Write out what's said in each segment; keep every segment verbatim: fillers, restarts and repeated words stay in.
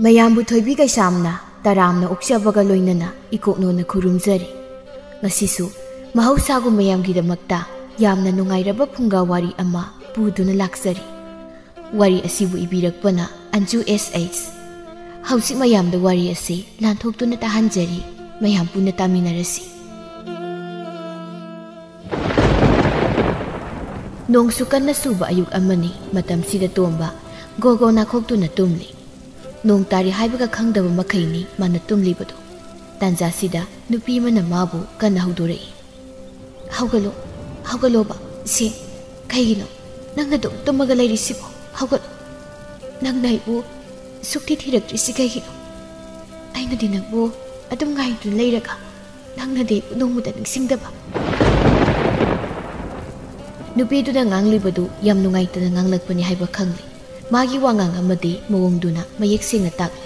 ꯃꯌꯥꯝꯕꯨ ꯊꯣꯏꯕꯤ ꯀꯩꯁꯥꯝꯅ ꯇꯔꯥꯝꯅ ꯑꯣꯛꯆꯕꯒ ꯂꯣꯏꯅꯅ ꯏꯀꯣꯛꯅꯣꯅ ꯈꯨꯔꯨꯝꯖꯔꯤ꯫ ꯉꯁꯤꯁꯨ ꯃꯍꯧꯁꯥꯒꯨꯝ ꯃꯌꯥꯝꯒꯤꯗꯃꯛꯇ ꯌꯥꯝꯅ ꯅꯨꯡꯉꯥꯏꯔꯕ ꯐꯨꯡꯒꯥ ꯋꯥꯔꯤ ꯑꯃ ꯄꯨꯗꯨꯅ ꯂꯥꯛꯆꯔꯤ꯫ ꯋꯥꯔꯤ ꯑꯁꯤꯕꯨ ꯏꯕꯤꯔꯛꯄꯅ ꯑꯟꯖꯨ ꯑꯦꯁ ꯑꯩꯆ꯫ ꯍꯧꯖꯤꯛ ꯃꯌꯥꯝꯗ ꯋꯥꯔꯤ ꯑꯁꯤ ꯂꯥꯟꯊꯣꯛꯇꯨꯅ ꯇꯥꯍꯟꯖꯔꯤ꯫ ꯃꯌꯥꯝ ꯄꯨꯟꯅ ꯇꯥꯃꯤꯟꯅꯔꯁꯤ꯫ ꯅꯣꯡꯁꯨ ꯀꯟꯅ ꯆꯨꯕ ꯑꯌꯨꯛ ꯑꯃꯅꯤ꯫ ꯃꯇꯝꯁꯤꯗ ꯇꯣꯝꯕ ꯒꯣꯒꯣ ꯅꯥꯈꯣꯛꯇꯨꯅ ꯇꯨꯝꯂꯤ꯫ ꯅꯣꯡ ꯇꯥꯔꯤ ꯍꯥꯏꯕꯒ ꯈꯪꯗꯕ ꯃꯈꯩꯅꯤ ꯃꯥꯅ ꯇꯨꯝꯂꯤꯕꯗꯨ꯫ ꯇꯥꯟꯖꯥꯁꯤꯗ ꯅꯨꯄꯤ ꯑꯃꯅ ꯃꯥꯕꯨ ꯀꯟꯅ ꯍꯧꯗꯣꯔꯛꯏ꯫ "ꯍꯧꯒꯠꯂꯣ, ꯍꯧꯒꯠꯂꯣꯕ, ꯁꯦ, ꯀꯩꯒꯤꯅꯣ ꯅꯪꯅ ꯑꯗꯨꯝ ꯇꯨꯝꯃꯒ ꯂꯩꯔꯤꯁꯤꯕꯣ? ꯍꯧꯒꯠꯂꯣ꯫ ꯅꯪꯅ ꯑꯩꯕꯨ ꯁꯨꯛꯊꯤ ꯊꯤꯔꯛꯇ꯭ꯔꯤꯁꯤ ꯀꯩꯒꯤꯅꯣ? ꯑꯩꯅꯗꯤ ꯅꯪꯕꯨ ꯑꯗꯨꯝ ꯉꯥꯏꯗꯨꯅ ꯂꯩꯔꯒ ꯅꯪꯅꯗꯤ ꯑꯩꯕꯨ ꯅꯣꯡꯃꯇ ꯅꯤꯡꯁꯤꯡꯗꯕ?" ꯅꯨꯄꯤꯗꯨꯅ ꯉꯥꯡꯂꯤꯕꯗꯨ ꯌꯥꯝ ꯅꯨꯡꯉꯥꯏꯇꯅ ꯉꯥꯡꯂꯛꯄꯅꯤ ꯍꯥꯏꯕ ꯈꯪꯂꯤ꯫ ꯃꯥꯒꯤ ꯋꯥꯉꯥꯡ ꯑꯃꯗꯤ ꯃꯑꯣꯡꯗꯨꯅ ꯃꯌꯦꯛ ꯁꯦꯡꯅ ꯇꯥꯛꯂꯤ꯫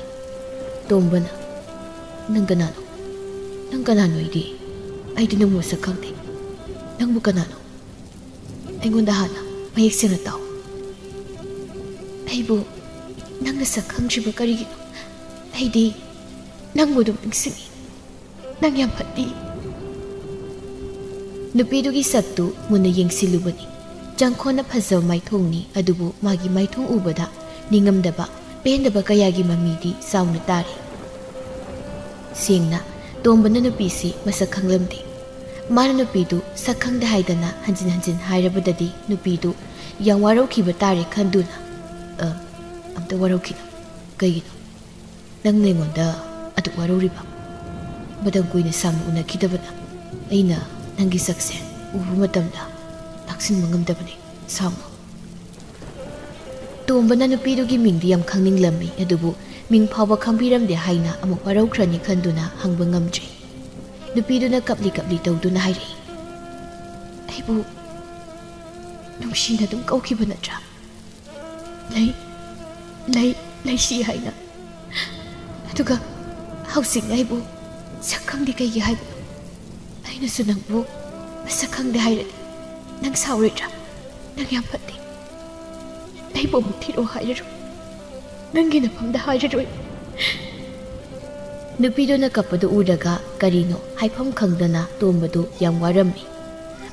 ꯇꯣꯝꯕꯅ, "ꯅꯪ ꯀꯅꯥꯅꯣ? ꯅꯪ ꯀꯅꯥꯅꯣ?" "ꯑꯩꯗꯤ, ꯑꯩꯗꯤ ꯅꯪꯕꯨ ꯃꯁꯛ ꯈꯪꯗꯦ꯫ ꯅꯪꯕꯨ ꯀꯅꯥꯅꯣ? ꯑꯩꯉꯣꯟꯗ ꯍꯥꯟꯅ ꯃꯌꯦꯛ ꯁꯦꯡꯅ ꯇꯥꯎ꯫ ꯑꯩꯕꯨ ꯅꯪꯅ ꯁꯛ ꯈꯪꯗ꯭ꯔꯤꯕ ꯀꯔꯤꯒꯤꯅꯣ? ꯑꯩꯗꯤ ꯅꯪꯕꯨ ꯑꯗꯨꯝ ꯅꯤꯡꯁꯤꯡꯏ꯫ ꯅꯪ ꯌꯥꯝ ꯐꯠꯇꯤ꯫" ꯅꯨꯄꯤꯗꯨꯒꯤ ꯁꯛꯇꯨ ꯃꯨꯟꯅ ꯌꯦꯡꯁꯤꯜꯂꯨꯕꯅꯤ꯫ ꯆꯪꯈꯣꯟꯅ ꯐꯖꯕ ꯃꯥꯏꯊꯣꯡꯅꯤ, ꯑꯗꯨꯕꯨ ꯃꯥꯒꯤ ꯃꯥꯏꯊꯣꯡ ꯎꯕꯗ ꯅꯤꯡꯉꯝꯗꯕ, ꯄꯦꯟꯗꯕ ꯀꯌꯥꯒꯤ ꯃꯃꯤꯗꯤ ꯆꯥꯎꯅ ꯇꯥꯔꯤ꯫ ꯁꯦꯡꯅ, ꯇꯣꯝꯕꯅ ꯅꯨꯄꯤꯁꯤ ꯃꯁꯛ ꯈꯪꯂꯝꯗꯦ꯫ ꯃꯥꯅ ꯅꯨꯄꯤꯗꯨ ꯁꯛ ꯈꯪꯗꯦ ꯍꯥꯏꯗꯅ ꯍꯟꯖꯤꯟ ꯍꯟꯖꯤꯟ ꯍꯥꯏꯔꯕꯗꯗꯤ ꯅꯨꯄꯤꯗꯨ ꯌꯥꯝ ꯋꯥꯔꯧꯈꯤꯕ ꯇꯥꯔꯦ ꯈꯟꯗꯨꯅ, "ꯑ, ꯑꯝꯇ ꯋꯥꯔꯧꯈꯤꯅꯨ꯫ ꯀꯩꯒꯤꯅꯣ ꯅꯪꯅ ꯑꯩꯉꯣꯟꯗ ꯑꯗꯨꯛ ꯋꯥꯔꯧꯔꯤꯕ? ꯃꯇꯝ ꯀꯨꯏꯅ ꯁꯥꯡꯅ ꯎꯅꯈꯤꯗꯕꯅ ꯑꯩꯅ ꯅꯪꯒꯤ ꯁꯛꯁꯦ ꯎꯕ ꯃꯇꯝꯗ ꯂꯥꯛꯁꯤꯟꯕ ꯉꯝꯗꯕꯅꯤ꯫ ꯁꯥꯎꯅꯨ꯫" ꯇꯣꯝꯕꯅ ꯅꯨꯄꯤꯗꯨꯒꯤ ꯃꯤꯡꯗꯤ ꯌꯥꯝ ꯈꯪꯅꯤꯡꯂꯝꯃꯤ, ꯑꯗꯨꯕꯨ ꯃꯤꯡ ꯐꯥꯎꯕ ꯈꯪꯕꯤꯔꯝꯗꯦ ꯍꯥꯏꯅ ꯑꯃꯨꯛ ꯋꯥꯔꯧꯈ꯭ꯔꯅꯤ ꯈꯟꯗꯨꯅ ꯍꯪꯕ ꯉꯝꯗ꯭ꯔꯤ꯫ ꯅꯨꯄꯤꯗꯨꯅ ꯀꯞꯂꯤ ꯀꯞꯂꯤ ꯇꯧꯗꯨꯅ ꯍꯥꯏꯔꯛꯏ, "ꯑꯩꯕꯨ ꯅꯨꯡꯁꯤꯅ ꯑꯗꯨꯝ ꯀꯧꯈꯤꯕ ꯅꯠꯇ꯭ꯔꯥ? ꯂꯩ, ꯂꯩ, ꯂꯩꯁꯤ ꯍꯥꯏꯅ꯫ ꯑꯗꯨꯒ ꯍꯧꯖꯤꯛꯅ ꯑꯩꯕꯨ ꯁꯛ ꯈꯪꯗꯦ ꯀꯩꯒꯤ ꯍꯥꯏꯕꯅꯣ? ꯑꯩꯅꯁꯨ ꯅꯪꯕꯨ ꯃꯁꯛ ꯈꯪꯗꯦ ꯍꯥꯏꯔꯗꯤ ꯅꯪ ꯁꯥꯎꯔꯣꯏꯗ꯭ꯔꯥ? ꯅꯪ ꯌꯥꯝ ꯐꯠꯇꯦ꯫ ꯑꯩꯕꯨ ꯑꯃꯨꯛ ꯊꯤꯔꯛꯑꯣ ꯍꯥꯏꯔꯔꯣꯏ꯫ ꯅꯪꯒꯤ ꯅꯐꯝꯗ ꯍꯥꯏꯔꯔꯣꯏ꯫ ꯅꯨꯄꯤꯗꯨꯅ ꯀꯞꯄꯗꯨ ꯎꯔꯒ ꯀꯔꯤꯅꯣ ꯍꯥꯏꯐꯝ ꯈꯪꯗꯅ ꯇꯣꯝꯕꯗꯨ ꯌꯥꯝ ꯋꯥꯔꯝꯃꯤ꯫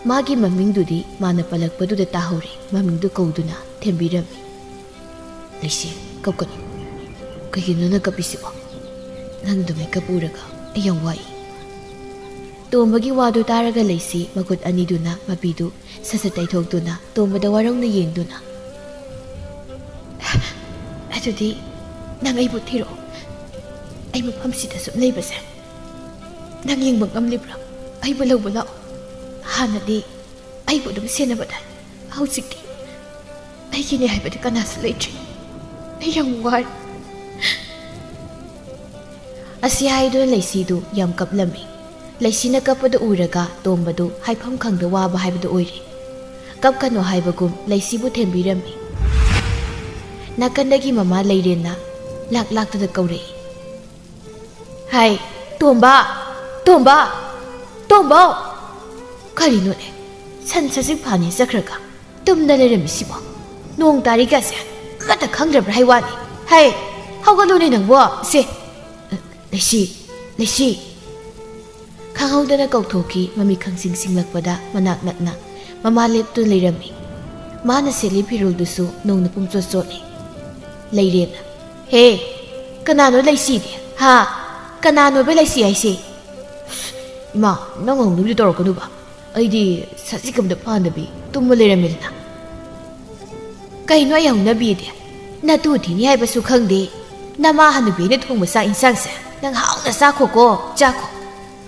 ꯃꯥꯒꯤ ꯃꯃꯤꯡꯗꯨꯗꯤ ꯃꯥꯅ ꯄꯜꯂꯛꯄꯗꯨꯗ ꯇꯥꯍꯧꯔꯦ, ꯃꯃꯤꯡꯗꯨ ꯀꯧꯗꯨꯅ ꯊꯦꯝꯕꯤꯔꯝꯃꯤ꯫ "ꯂꯩꯁꯤ, ꯀꯞꯀꯅꯨ꯫ ꯀꯩꯒꯤꯅꯣ ꯅꯪ ꯀꯞꯄꯤꯁꯤꯕꯣ? ꯅꯪ ꯑꯗꯨꯃꯥꯏ ꯀꯞꯄ ꯎꯔꯒ ꯑꯩ ꯌꯥꯝ ꯋꯥꯏ꯫" ꯇꯣꯝꯕꯒꯤ ꯋꯥꯗꯨ ꯇꯥꯔꯒ ꯂꯩꯁꯤ ꯃꯈꯨꯠ ꯑꯅꯤꯗꯨꯅ ꯃꯄꯤꯗꯨ ꯁꯠ ꯁꯠ ꯇꯩꯊꯣꯛꯇꯨꯅ ꯇꯣꯝꯕꯗ ꯋꯥꯔꯧꯅ ꯌꯦꯡꯗꯨꯅ, "ꯑꯗꯨꯗꯤ ꯅꯪ ꯑꯩꯕꯨ ꯊꯤꯔꯛꯑꯣ꯫ ꯑꯩ ꯃꯐꯝꯁꯤꯗ ꯁꯨꯝ ꯂꯩꯕꯁꯦ ꯅꯪ ꯌꯦꯡꯕ ꯉꯝꯂꯤꯕ꯭ꯔꯥ? ꯑꯩꯕꯨ ꯂꯧꯕ ꯂꯥꯛꯑꯣ꯫ ꯍꯥꯟꯅꯗꯤ ꯑꯩꯕꯨ ꯑꯗꯨꯝ ꯁꯦꯟꯅꯕꯗ ꯍꯧꯖꯤꯛꯇꯤ ꯑꯩꯒꯤꯅꯦ ꯍꯥꯏꯕꯗꯤ ꯀꯅꯥꯁꯨ ꯂꯩꯇ꯭ꯔꯦ꯫ ꯑꯩ ꯌꯥꯝ ꯋꯥꯔꯦ꯫" ꯑꯁꯤ ꯍꯥꯏꯗꯨꯅ ꯂꯩꯁꯤꯗꯨ ꯌꯥꯝ ꯀꯞꯂꯝꯃꯤ꯫ ꯂꯩꯁꯤꯅ ꯀꯞꯄꯗꯨ ꯎꯔꯒ ꯇꯣꯝꯕꯗꯨ ꯍꯥꯏꯐꯝ ꯈꯪꯗ ꯋꯥꯕ ꯍꯥꯏꯕꯗꯨ ꯑꯣꯏꯔꯦ꯫ ꯀꯞꯀꯅꯨ ꯍꯥꯏꯕꯒꯨꯝ ꯂꯩꯁꯤꯕꯨ ꯊꯦꯝꯕꯤꯔꯝꯃꯤ꯫ ꯅꯥꯀꯟꯗꯒꯤ ꯃꯃꯥ ꯂꯩꯔꯦꯟꯅ ꯂꯥꯛ ꯂꯥꯛꯇꯨꯅ ꯀꯧꯔꯛꯏ꯫ "ꯍꯥꯏ, ꯇꯣꯝꯕ! ꯇꯣꯝꯕ! ꯇꯣꯝꯕ!" ꯀꯔꯤꯅꯣꯅꯦ? ꯁꯟ ꯁꯖꯤꯛ ꯐꯥꯅꯤ ꯆꯠꯈ꯭ꯔꯒ ꯇꯨꯝꯗ ꯂꯩꯔꯝꯃꯤꯁꯤꯕꯣ? ꯅꯣꯡ ꯇꯥꯔꯤꯒꯁꯦ ꯑꯃꯠꯇ ꯈꯪꯗ꯭ꯔꯕ꯭ꯔꯥ ꯍꯥꯏ ꯋꯥꯅꯤ꯫ "ꯍꯥꯏ, ꯍꯧꯒꯠꯂꯨꯅꯦ ꯅꯪꯕꯣ! ꯁꯦ, ꯂꯩꯁꯤ, ꯂꯩꯁꯤ!" ꯈꯪꯍꯧꯗꯅ ꯀꯧꯊꯣꯛꯈꯤ꯫ ꯃꯃꯤꯠ ꯈꯪꯁꯤꯡ ꯁꯤꯡꯂꯛꯄꯗ ꯃꯅꯥꯛ ꯅꯛꯅ ꯃꯃꯥ ꯂꯦꯞꯇꯨꯅ ꯂꯩꯔꯝꯃꯤ꯫ ꯃꯥꯅ ꯁꯦꯠꯂꯤ ꯐꯤꯔꯣꯜꯗꯨꯁꯨ ꯅꯣꯡꯅ ꯄꯨꯡꯆꯣꯠ ꯆꯣꯠꯂꯤ꯫ ꯂꯩꯔꯦꯟꯅ, "ꯍꯦ, ꯀꯅꯥꯅꯣ ꯂꯩꯁꯤꯗꯤ? ꯍꯥ? ꯀꯅꯥꯅꯣꯕ ꯂꯩꯁꯤ ꯍꯥꯏꯁꯦ?" "ꯏꯃꯥ, ꯅꯪ ꯍꯧꯅꯕꯤꯗꯤ ꯇꯧꯔꯛꯀꯅꯨꯕ꯫ ꯑꯩꯗꯤ ꯁꯖꯤꯛ ꯑꯝꯇ ꯐꯥꯟꯗꯕꯤ ꯇꯨꯝꯃ ꯂꯩꯔꯝꯃꯦꯗꯅ꯫" "ꯀꯩꯅꯣ ꯑꯩ ꯍꯧꯅꯕꯤꯗꯤ? ꯅꯇꯨ ꯊꯤꯅꯤ ꯍꯥꯏꯕꯁꯨ ꯈꯪꯗꯦ꯫ ꯅꯃꯥ ꯍꯅꯨꯕꯤꯅ ꯊꯣꯡꯕ ꯆꯥꯛ ꯏꯟꯁꯥꯡꯁꯦ ꯅꯪ ꯍꯥꯎꯅ ꯆꯥꯈꯣꯀꯣ, ꯆꯥꯈꯣ꯫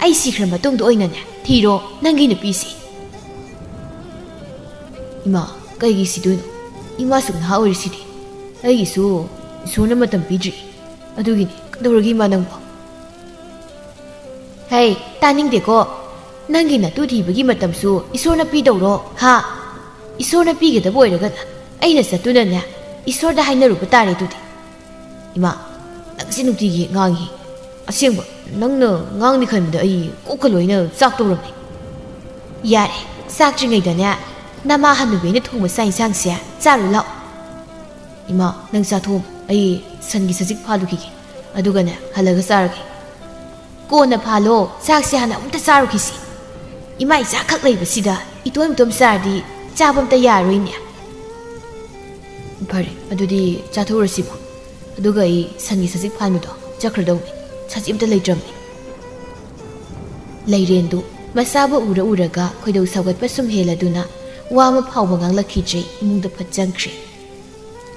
ꯑꯩ ꯁꯤꯈ꯭ꯔ ꯃꯇꯨꯡꯗ ꯑꯣꯏꯅꯅꯦ ꯊꯤꯔꯣ ꯅꯪꯒꯤ ꯅꯨꯄꯤꯁꯤ꯫" "ꯏꯃꯥ, ꯀꯩꯒꯤ ꯁꯤꯗꯣꯏꯅꯣ? ꯏꯃꯥꯁꯨ ꯅꯍꯥ ꯑꯣꯏꯔꯤꯁꯤꯗꯤ꯫ ꯑꯩꯒꯤꯁꯨ ꯏꯁꯣꯔꯅ ꯃꯇꯝ ꯄꯤꯗ꯭ꯔꯤ꯫ ꯑꯗꯨꯒꯤꯅꯤ꯫ ꯀꯩꯗꯧꯔꯒꯦ ꯏꯃꯥ ꯅꯪꯕꯣ?" "ꯍꯩ, ꯇꯥꯅꯤꯡꯗꯦꯀꯣ꯫ ꯅꯪꯒꯤ ꯅꯇꯨ ꯊꯤꯕꯒꯤ ꯃꯇꯝꯁꯨ ꯏꯁꯣꯔꯅ ꯄꯤꯗꯧꯔꯣ, ꯍꯥ? ꯏꯁꯣꯔꯅ ꯄꯤꯒꯗꯕ ꯑꯣꯏꯔꯒꯅ ꯑꯩꯅ ꯆꯠꯇꯨꯅꯅꯦ ꯏꯁꯣꯔꯗ ꯍꯥꯏꯅꯔꯨꯕ ꯇꯥꯔꯦ ꯑꯗꯨꯗꯤ꯫" "ꯏꯃꯥ, ꯅꯪꯁꯦ ꯅꯨꯡꯇꯤꯒꯤ ꯉꯥꯡꯉꯤ꯫ ꯑꯁꯦꯡꯕ, ꯅꯪꯅ ꯉꯥꯡꯅꯤ ꯈꯟꯕꯗ ꯑꯩ ꯀꯣꯛꯀ ꯂꯣꯏꯅ ꯆꯥꯛꯇꯧꯔꯝꯃꯦ꯫" "ꯌꯥꯔꯦ, ꯆꯥꯛꯇ꯭ꯔꯤꯉꯩꯗꯅꯦ ꯅꯃꯥ ꯍꯅꯨꯕꯤꯅ ꯊꯣꯡꯕ ꯆꯥꯛ ꯏꯟꯁꯥꯡꯁꯦ ꯆꯥꯔꯨ ꯂꯥꯛꯑꯣ꯫" "ꯏꯃꯥ, ꯅꯪ ꯆꯥꯊꯣꯛꯑꯝꯃꯣ, ꯑꯩ ꯁꯟꯒꯤ ꯁꯖꯤꯛ ꯐꯥꯜꯂꯨꯈꯤꯒꯦ꯫" ꯑꯗꯨꯒꯅꯦ, ꯍꯜꯂꯒ ꯆꯥꯔꯒꯦ꯫ ꯀꯣꯟꯅ ꯐꯥꯜꯂꯣ, ꯆꯥꯛꯁꯦ ꯍꯥꯟꯅ ꯑꯃꯨꯛꯇ ꯆꯥꯔꯨꯈꯤꯁꯤ꯫ ꯏꯃꯥ ꯏꯆꯥꯈꯛ ꯂꯩꯕꯁꯤꯗ ꯏꯇꯣꯝ ꯏꯇꯣꯝ ꯆꯥꯔꯗꯤ ꯆꯥꯕ ꯑꯝꯇ ꯌꯥꯔꯣꯏꯅꯦ꯫ ꯐꯔꯦ, ꯑꯗꯨꯗꯤ ꯆꯥꯊꯣꯛꯎꯔꯁꯤꯕꯣ꯫ ꯑꯗꯨꯒ ꯑꯩ ꯁꯟꯒꯤ ꯁꯖꯤꯛ ꯐꯥꯟꯕꯗꯣ ꯆꯠꯈ꯭ꯔꯗꯧꯅꯤ, ꯁꯖꯤꯛ ꯑꯝꯇ ꯂꯩꯇ꯭ꯔꯕꯅꯤ꯫ ꯂꯩꯔꯦꯟꯗꯨ ꯃꯆꯥꯕꯨ ꯎꯔ ꯎꯔꯒ ꯈꯣꯏꯗꯧ ꯁꯥꯎꯒꯠꯄ ꯁꯨꯝ ꯍꯦꯜꯂꯗꯨꯅ ꯋꯥ ꯑꯃ ꯐꯥꯎꯕ ꯉꯥꯡꯂꯛꯈꯤꯗ꯭ꯔꯦ, ꯏꯃꯨꯡꯗ ꯐꯠ ꯆꯪꯈ꯭ꯔꯦ꯫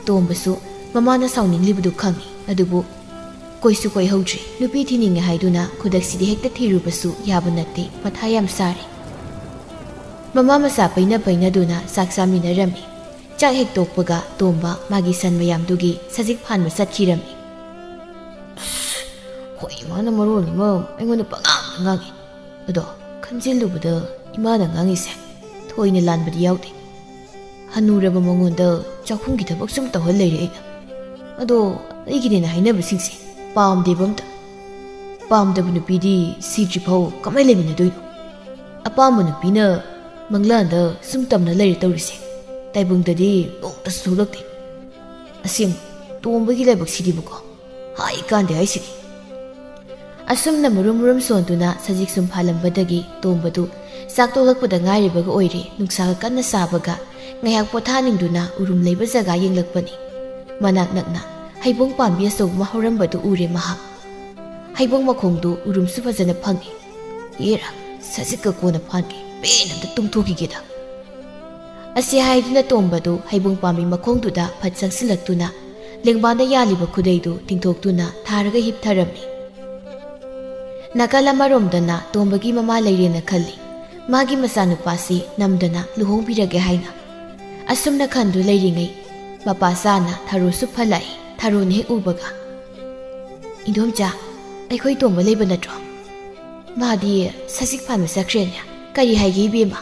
ꯇꯣꯝꯕꯁꯨ ꯃꯃꯥꯅ ꯁꯥꯎꯅꯤꯡꯂꯤꯕꯗꯨ ꯈꯪꯏ, ꯑꯗꯨꯕꯨ ꯀꯣꯏꯁꯨ ꯀꯣꯏꯍꯧꯗ꯭ꯔꯦ꯫ ꯅꯨꯄꯤ ꯊꯤꯅꯤꯡꯉꯦ ꯍꯥꯏꯗꯨꯅ ꯈꯨꯗꯛꯁꯤꯗꯤ ꯍꯦꯛꯇ ꯊꯤꯔꯨꯕꯁꯨ ꯌꯥꯕ ꯅꯠꯇꯦ, ꯃꯊꯥ ꯌꯥꯝ ꯁꯥꯔꯦ꯫ ꯃꯃꯥ ꯃꯆꯥ ꯄꯩꯅ ꯄꯩꯅꯗꯨꯅ ꯆꯥꯛ ꯆꯥꯃꯤꯟꯅꯔꯝꯃꯤ꯫ ꯆꯥꯛ ꯍꯦꯛ ꯇꯣꯛꯄꯒ ꯇꯣꯝꯕ ꯃꯥꯒꯤ ꯁꯟ ꯃꯌꯥꯝꯗꯨꯒꯤ ꯁꯖꯤꯛ ꯐꯥꯟꯕ ꯆꯠꯈꯤꯔꯝꯃꯤ꯫ ꯑꯁ, ꯍꯣꯏ, ꯏꯃꯥꯅ ꯃꯔꯣꯟ ꯑꯃ ꯑꯩꯉꯣꯟꯗ ꯄꯉꯥꯡꯗ ꯉꯥꯡꯉꯤ꯫ ꯑꯗꯣ ꯈꯟꯖꯤꯜꯂꯨꯕꯗ ꯏꯃꯥꯅ ꯉꯥꯡꯉꯤꯁꯦ ꯊꯣꯏꯅ ꯂꯥꯟꯕꯗꯤ ꯌꯥꯎꯗꯦ꯫ ꯍꯅꯨꯔꯕ ꯃꯉꯣꯟꯗ ꯆꯥꯛꯈꯨꯝꯒꯤ ꯊꯕꯛ ꯁꯨꯝ ꯇꯧꯍꯜ ꯂꯩꯔꯦ ꯑꯩꯅ꯫ ꯑꯗꯣ ꯑꯩꯒꯤꯅꯦꯅ ꯍꯥꯏꯅꯕꯁꯤꯡꯁꯦ ꯄꯥꯝꯗꯦꯕ ꯑꯝꯇ꯫ ꯄꯥꯝꯗꯕ ꯅꯨꯄꯤꯗꯤ ꯁꯤꯗ꯭ꯔꯤꯐꯥꯎ ꯀꯃꯥꯏꯅ ꯂꯩꯃꯤꯟꯅꯗꯣꯏꯅꯣ? ꯑꯄꯥꯝꯕ ꯅꯨꯄꯤꯅ ꯃꯪꯂꯥꯟꯗ ꯁꯨꯝ ꯇꯝꯅ ꯂꯩꯔꯦ ꯇꯧꯔꯤꯁꯦ꯫ ꯇꯥꯏꯕꯪꯗꯗꯤ ꯅꯣꯡꯇꯁꯨ ꯊꯣꯛꯂꯛꯇꯦ꯫ ꯑꯁꯦꯡꯕ, ꯇꯣꯝꯕꯒꯤ ꯂꯥꯏꯕꯛꯁꯤꯗꯤꯕꯀꯣ, ꯍꯥꯏ ꯀꯥꯟꯗꯦ ꯍꯥꯏꯁꯤꯗꯤ꯫ ꯑꯁꯨꯝꯅ ꯃꯔꯨꯝ ꯃꯔꯨꯝ ꯁꯣꯟꯗꯨꯅ ꯁꯖꯤꯛ ꯁꯨꯝ ꯐꯥꯜꯂꯝꯕꯗꯒꯤ ꯇꯣꯝꯕꯗꯨ ꯆꯥꯛ ꯇꯣꯛꯂꯛꯄꯗ ꯉꯥꯏꯔꯤꯕꯒ ꯑꯣꯏꯔꯦ꯫ ꯅꯨꯡꯁꯥꯒ ꯀꯟꯅ ꯁꯥꯕꯒ ꯉꯥꯏꯍꯥꯛ ꯄꯣꯊꯥꯅꯤꯡꯗꯨꯅ ꯎꯔꯨꯝ ꯂꯩꯕ ꯖꯒꯥ ꯌꯦꯡꯂꯛꯄꯅꯤ꯫ ꯃꯅꯥꯛ ꯅꯛꯅ ꯍꯩꯕꯣꯡ ꯄꯥꯝꯕꯤ ꯑꯆꯧꯕ ꯑꯃ ꯍꯧꯔꯝꯕꯗꯨ ꯎꯔꯦ ꯃꯍꯥꯛ꯫ ꯍꯩꯕꯣꯡ ꯃꯈꯣꯡꯗꯨ ꯎꯔꯨꯝꯁꯨ ꯐꯖꯅ ꯐꯪꯉꯤ꯫ ꯑꯦꯔꯥ, ꯁꯖꯤꯛꯀ ꯀꯣꯟꯅ ꯐꯥꯟꯒꯦ, ꯄꯦꯟꯅ ꯑꯝꯇ ꯇꯨꯝꯊꯣꯛꯈꯤꯒꯦꯗ꯫ ꯑꯁꯤ ꯍꯥꯏꯗꯨꯅ ꯇꯣꯝꯕꯗꯨ ꯍꯩꯕꯣꯡ ꯄꯥꯝꯕꯤ ꯃꯈꯣꯡꯗꯨꯗ ꯐꯠ ꯆꯪꯁꯤꯜꯂꯛꯇꯨꯅ ꯂꯦꯡꯕꯥꯟꯗ ꯌꯥꯜꯂꯤꯕ ꯈꯨꯗꯩꯗꯨ ꯇꯤꯡꯊꯣꯛꯇꯨꯅ ꯊꯥꯔꯒ ꯍꯤꯞꯊꯔꯝꯃꯤ꯫ ꯅꯥꯀꯜ ꯑꯃꯔꯣꯝꯗꯅ ꯇꯣꯝꯕꯒꯤ ꯃꯃꯥ ꯂꯩꯔꯦꯅ ꯈꯜꯂꯤ꯫ ꯃꯥꯒꯤ ꯃꯆꯥꯅꯨꯄꯥꯁꯤ ꯅꯝꯗꯅ ꯂꯨꯍꯣꯡꯕꯤꯔꯒꯦ ꯍꯥꯏꯅ꯫ ꯑꯁꯨꯝꯅ ꯈꯟꯗꯨ ꯂꯩꯔꯤꯉꯩ ꯃꯄꯥ ꯆꯥꯅ ꯊꯔꯣꯁꯨ ꯐꯠꯂꯛꯏ꯫ ꯊꯔꯣꯅ ꯍꯦꯛ ꯎꯕꯒ, "ꯏꯟꯗꯣꯝꯆꯥ, ꯑꯩꯈꯣꯏ ꯇꯣꯝꯕ ꯂꯩꯕ ꯅꯠꯇ꯭ꯔꯣ? ꯃꯥꯗꯤ ꯁꯖꯤꯛ ꯐꯥꯟꯕ ꯆꯠꯈ꯭ꯔꯦꯅꯦ꯫ ꯀꯔꯤ ꯍꯥꯏꯒꯦ ꯏꯕꯦꯝꯃ?"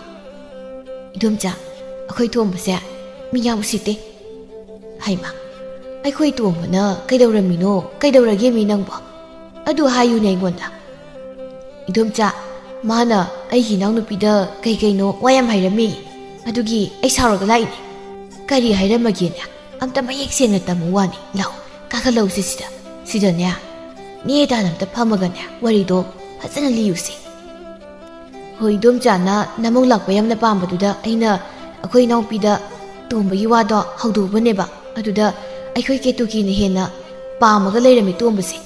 "ꯏꯟꯗꯣꯝꯆꯥ, ꯑꯩꯈꯣꯏ ꯇꯣꯝꯕꯁꯦ ꯃꯤ ꯌꯥꯝ ꯎꯁꯤꯠꯇꯦ꯫" "ꯍꯩꯃꯥ, ꯑꯩꯈꯣꯏ ꯇꯣꯝꯕꯅ ꯀꯩꯗꯧꯔꯝꯃꯤꯅꯣ? ꯀꯩꯗꯧꯔꯒꯦ ꯃꯤ ꯅꯪꯕꯣ? ꯑꯗꯨ ꯍꯥꯏꯌꯨꯅꯦ ꯑꯩꯉꯣꯟꯗ꯫" "ꯏꯟꯗꯣꯝꯆꯥ, ꯃꯥꯅ ꯑꯩꯒꯤ ꯏꯅꯥꯎꯅꯨꯄꯤꯗ ꯀꯩ ꯀꯩꯅꯣ ꯋꯥ ꯌꯥꯝ ꯍꯥꯏꯔꯝꯃꯤ꯫ ꯑꯗꯨꯒꯤ ꯑꯩ ꯁꯥꯎꯔꯒ ꯂꯥꯛꯏꯅꯦ꯫" "ꯀꯔꯤ ꯍꯥꯏꯔꯝꯃꯒꯦꯅꯦ? ꯑꯝꯇ ꯃꯌꯦꯛ ꯁꯦꯡꯅ ꯇꯝꯃꯨ ꯋꯥꯅꯤ꯫ ꯂꯥꯛꯑꯣ, ꯀꯥꯈꯠꯂꯛꯎꯁꯦ ꯁꯤꯗ꯫" ꯁꯤꯗꯅꯦ, ꯅꯦ ꯇꯥꯅ ꯑꯝꯇ ꯐꯝꯃꯒꯅꯦ, ꯋꯥꯔꯤꯗꯣ ꯐꯖꯅ ꯂꯤꯌꯨꯁꯦ꯫ ꯍꯣꯏ, ꯏꯗꯣꯝꯆꯥꯅ ꯅꯃꯧ ꯂꯥꯛꯄ ꯌꯥꯝꯅ ꯄꯥꯝꯕꯗꯨꯗ ꯑꯩꯅ ꯑꯩꯈꯣꯏ ꯏꯅꯥꯎꯄꯤꯗ ꯇꯣꯝꯕꯒꯤ ꯋꯥꯗꯣ ꯍꯧꯗꯣꯛꯎꯕꯅꯦꯕ꯫ ꯑꯗꯨꯗ ꯑꯩꯈꯣꯏ ꯀꯦꯇꯨꯀꯤꯅ ꯍꯦꯟꯅ ꯄꯥꯝꯃꯒ ꯂꯩꯔꯝꯃꯤ ꯇꯣꯝꯕꯁꯦ꯫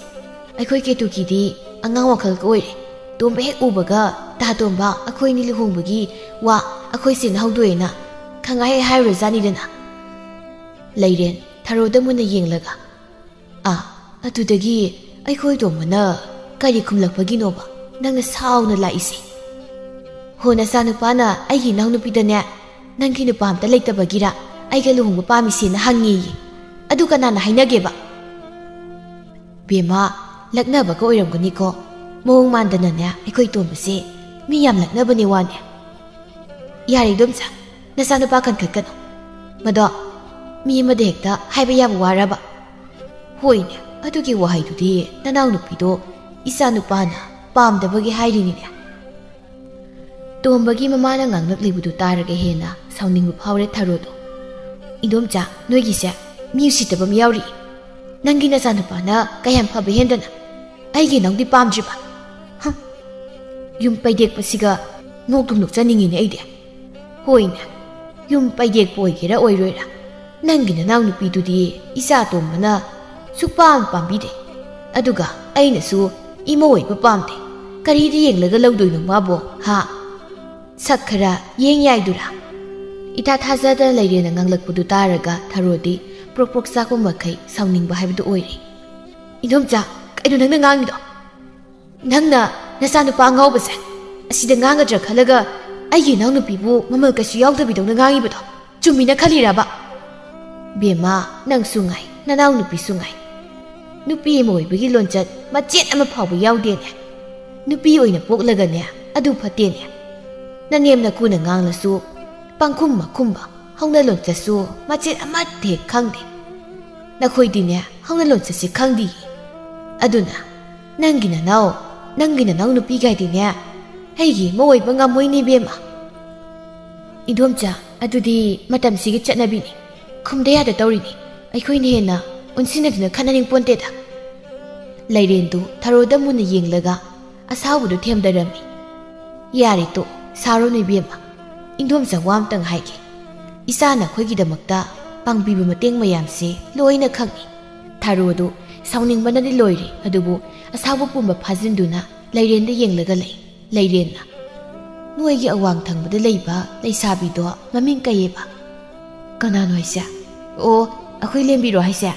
ꯑꯩꯈꯣꯏ ꯀꯦꯇꯨꯀꯤꯗꯤ ꯑꯉꯥꯡ ꯋꯥꯈꯜꯒ ꯑꯣꯏꯔꯦ꯫ ꯇꯣꯝꯕ ꯍꯦꯛ ꯎꯕꯒ, "ꯇꯥ ꯇꯣꯝꯕ, ꯑꯩꯈꯣꯏꯅꯤ ꯂꯨꯍꯣꯡꯕꯒꯤ ꯋꯥ ꯑꯩꯈꯣꯏ ꯆꯦꯅ ꯍꯧꯗꯣꯛꯑꯦꯅ" ꯈꯪꯍꯥꯏ ꯍꯦꯛ ꯍꯥꯏꯔꯨꯔꯖꯥꯠꯅꯤꯗꯅ꯫ ꯂꯩꯔꯦꯟ ꯊꯔꯣꯗ ꯃꯨꯟꯅ ꯌꯦꯡꯂꯒ, "ꯑꯥ, ꯑꯗꯨꯗꯒꯤ ꯑꯩꯈꯣꯏ ꯇꯣꯝꯕꯅ ꯀꯔꯤ ꯈꯨꯝꯂꯛꯄꯒꯤꯅꯣꯕ ꯅꯪꯅ ꯁꯥꯎꯅ ꯂꯥꯛꯏꯁꯦ?" "ꯍꯣ, ꯅꯆꯥꯅꯨꯄꯥꯅ ꯑꯩꯒꯤ ꯏꯅꯥꯎꯅꯨꯄꯤꯗꯅꯦ, ꯅꯪꯒꯤ ꯅꯨꯄꯥ ꯑꯝꯇ ꯂꯩꯇꯕꯒꯤꯔ ꯑꯩꯒ ꯂꯨꯍꯣꯡꯕ ꯄꯥꯝꯃꯤꯁꯦꯅ ꯍꯪꯉꯦꯌꯦ꯫ ꯑꯗꯨ ꯀꯅꯥꯅ ꯍꯥꯏꯅꯒꯦꯕ?" "ꯕꯦꯝꯃ, ꯂꯛꯅꯕꯒ ꯑꯣꯏꯔꯝꯒꯅꯤꯀꯣ꯫ ꯃꯑꯣꯡ ꯃꯥꯟꯗꯅꯅꯦ ꯑꯩꯈꯣꯏ ꯇꯣꯝꯕꯁꯦ ꯃꯤ ꯌꯥꯝ ꯂꯛꯅꯕꯅꯦ ꯋꯥꯅꯦ꯫" "ꯌꯥꯔꯦ ꯏꯗꯣꯝꯆꯥ, ꯅꯆꯥꯅꯨꯄꯥ ꯀꯟꯈꯠꯀꯅꯨ꯫ ꯃꯗꯣ ꯃꯤ ꯑꯃꯗ ꯍꯦꯛꯇ ꯍꯥꯏꯕ ꯌꯥꯕ ꯋꯥꯔꯕ?" "ꯍꯣꯏꯅꯦ, ꯑꯗꯨꯒꯤ ꯋꯥꯍꯩꯗꯨꯗꯤ ꯅꯅꯥꯎꯅꯨꯄꯤꯗꯣ ꯏꯆꯥꯅꯨꯄꯥꯅ ꯄꯥꯝꯗꯕꯒꯤ ꯍꯥꯏꯔꯤꯅꯤꯅꯦ꯫" ꯇꯣꯝꯕꯒꯤ ꯃꯃꯥꯅ ꯉꯥꯡꯂꯛꯂꯤꯕꯗꯨ ꯇꯥꯔꯒ ꯍꯦꯟꯅ ꯁꯥꯎꯅꯤꯡꯕ ꯐꯥꯎꯔꯦ ꯊꯔꯣꯗꯣ꯫ "ꯏꯗꯣꯝꯆꯥ, ꯅꯣꯏꯒꯤꯁꯦ ꯃꯤ ꯎꯁꯤꯠꯇꯕ ꯑꯃ ꯌꯥꯎꯔꯤ꯫ ꯅꯪꯒꯤ ꯅꯆꯥꯅꯨꯄꯥꯅ ꯀꯌꯥꯝ ꯐꯕ ꯍꯦꯟꯗꯅ ꯑꯩꯒꯤ ꯏꯅꯥꯎꯗꯤ ꯄꯥꯝꯗ꯭ꯔꯤꯕ? ꯍꯝ! ꯌꯨꯝ ꯄꯩꯗꯦꯛꯄꯁꯤꯒ ꯅꯣꯛꯇꯨꯝ ꯅꯣꯛꯆꯅꯤꯡꯉꯤꯅꯦ ꯑꯩꯗꯤ꯫ ꯍꯣꯏꯅꯦ, ꯌꯨꯝ ꯄꯩꯗꯦꯛꯄ ꯑꯣꯏꯒꯦꯔꯥ ꯑꯣꯏꯔꯣꯏꯔꯥ, ꯅꯪꯒꯤ ꯅꯅꯥꯎꯅꯨꯄꯤꯗꯨꯗꯤ ꯏꯆꯥ ꯇꯣꯝꯕꯅ ꯁꯨꯛꯄꯥꯝ ꯄꯥꯝꯕꯤꯗꯦ꯫ ꯑꯗꯨꯒ ꯑꯩꯅꯁꯨ ꯏꯃꯧ ꯑꯣꯏꯕ ꯄꯥꯝꯗꯦ꯫ ꯀꯔꯤꯗ ꯌꯦꯡꯂꯒ ꯂꯧꯗꯣꯏꯅꯣ ꯃꯥꯕꯣ, ꯍꯥ? ꯁꯛ ꯈꯔ ꯌꯦꯡ ꯌꯥꯏꯗꯨꯔꯥ?" ꯏꯊꯥ ꯊꯥꯖꯗꯅ ꯂꯩꯔꯦꯅ ꯉꯥꯡꯂꯛꯄꯗꯨ ꯇꯥꯔꯒ ꯊꯔꯣꯗꯤ ꯄ꯭ꯔꯣꯛ ꯄ꯭ꯔꯣꯛ ꯆꯥꯛꯄ ꯃꯈꯩ ꯁꯥꯎꯅꯤꯡꯕ ꯍꯥꯏꯕꯗꯨ ꯑꯣꯏꯔꯦ꯫ "ꯏꯗꯣꯝꯆꯥ, ꯀꯩꯅꯣ ꯅꯪꯅ ꯉꯥꯡꯉꯤꯗꯣ? ꯅꯪꯅ ꯅꯆꯥꯅꯨꯄꯥ ꯑꯉꯥꯎꯕꯁꯦ ꯑꯁꯤꯗ ꯉꯥꯡꯒꯗ꯭ꯔꯥ ꯈꯜꯂꯒ ꯑꯩꯒꯤ ꯏꯅꯥꯎꯅꯨꯄꯤꯕꯨ ꯃꯃꯜ ꯀꯩꯁꯨ ꯌꯥꯎꯗꯕꯤꯗꯧꯅ ꯉꯥꯡꯉꯤꯕꯗꯣ ꯆꯨꯝꯃꯤꯅ ꯈꯜꯂꯤꯔꯕ?" "ꯕꯦꯝꯃ, ꯅꯪꯁꯨ ꯉꯥꯏ, ꯅꯅꯥꯎꯅꯨꯄꯤꯁꯨ ꯉꯥꯏ꯫ ꯅꯨꯄꯤ ꯑꯃ ꯑꯣꯏꯕꯒꯤ ꯂꯣꯟꯆꯠ ꯃꯆꯦꯠ ꯑꯃ ꯐꯥꯎꯕ ꯌꯥꯎꯗꯦꯅꯦ꯫ ꯅꯨꯄꯤ ꯑꯣꯏꯅ ꯄꯣꯛꯂꯒꯅꯦ, ꯑꯗꯨ ꯐꯠꯇꯦꯅꯦ꯫ ꯅꯅꯦꯝ ꯅꯀꯨꯅ ꯉꯥꯡꯂꯁꯨ ꯄꯪꯈꯨꯝ ꯃꯈꯨꯝꯕ ꯍꯧꯅ ꯂꯣꯟꯆꯠꯁꯨ ꯃꯆꯦꯠ ꯑꯃꯠꯇ ꯍꯦꯛ ꯈꯪꯗꯦ꯫ ꯅꯈꯣꯏꯗꯤꯅꯦ, ꯍꯧꯅ ꯂꯣꯟꯆꯠꯁꯦ ꯈꯪꯗꯦ꯫ ꯑꯗꯨꯅ ꯅꯪꯒꯤ ꯅꯅꯥꯎ, ꯅꯪꯒꯤ ꯅꯅꯥꯎ ꯅꯨꯄꯤꯒꯥꯏꯗꯤꯅꯦ ꯑꯩꯒꯤ ꯏꯃꯧ ꯑꯣꯏꯕ ꯉꯝꯃꯣꯏꯅꯦ ꯏꯕꯦꯝꯃ꯫" "ꯏꯗꯣꯝꯆꯥ, ꯑꯗꯨꯗꯤ ꯃꯇꯝꯁꯤꯒꯤ ꯆꯠꯅꯕꯤꯅꯤ꯫ ꯈꯨꯝꯗ ꯌꯥꯗ ꯇꯧꯔꯤꯅꯤ꯫ ꯑꯩꯈꯣꯏꯅ ꯍꯦꯟꯅ ꯑꯣꯟꯁꯤꯟꯅꯗꯨꯅ ꯈꯠꯅꯅꯤꯡ ꯄꯣꯟꯇꯦꯗ꯫ ꯂꯩꯔꯦꯟꯗꯨ ꯊꯔꯣꯗ ꯃꯨꯟꯅ ꯌꯦꯡꯂꯒ ꯑꯁꯥꯎꯕꯗꯨ ꯊꯦꯝꯗꯔꯝꯃꯤ꯫ "ꯌꯥꯔꯦ ꯇꯣ, ꯁꯥꯎꯔꯅꯨ ꯏꯕꯦꯝꯃ꯫ ꯏꯟꯗꯣꯝꯆꯥ, ꯋꯥ ꯑꯝꯇꯪ ꯍꯥꯏꯒꯦ꯫ ꯏꯆꯥꯅ ꯑꯩꯈꯣꯏꯒꯤꯗꯃꯛꯇ ꯄꯥꯡꯕꯤꯕ ꯃꯇꯦꯡ ꯃꯌꯥꯝꯁꯦ ꯂꯣꯏꯅ ꯈꯪꯏ꯫" ꯊꯔꯣꯗꯨ ꯁꯥꯎꯅꯤꯡꯕꯅꯗꯤ ꯂꯣꯏꯔꯦ, ꯑꯗꯨꯕꯨ ꯑꯁꯥꯎꯕ ꯄꯨꯝꯕ ꯐꯥꯖꯤꯟꯗꯨꯅ ꯂꯩꯔꯦꯟꯗ ꯌꯦꯡꯂꯒ ꯂꯩ꯫ ꯂꯩꯔꯦꯟꯅ, "ꯅꯣꯏꯒꯤ ꯑꯋꯥꯡ ꯊꯪꯕꯗ ꯂꯩꯕ ꯂꯩꯁꯥꯕꯤꯗꯣ ꯃꯃꯤꯡ ꯀꯩꯌꯦꯕ?" "ꯀꯅꯥꯅꯣ ꯍꯥꯏꯁꯦ?" "ꯑꯣ, ꯑꯩꯈꯣꯏ ꯂꯦꯝꯕꯤꯔꯣ ꯍꯥꯏꯁꯦ?"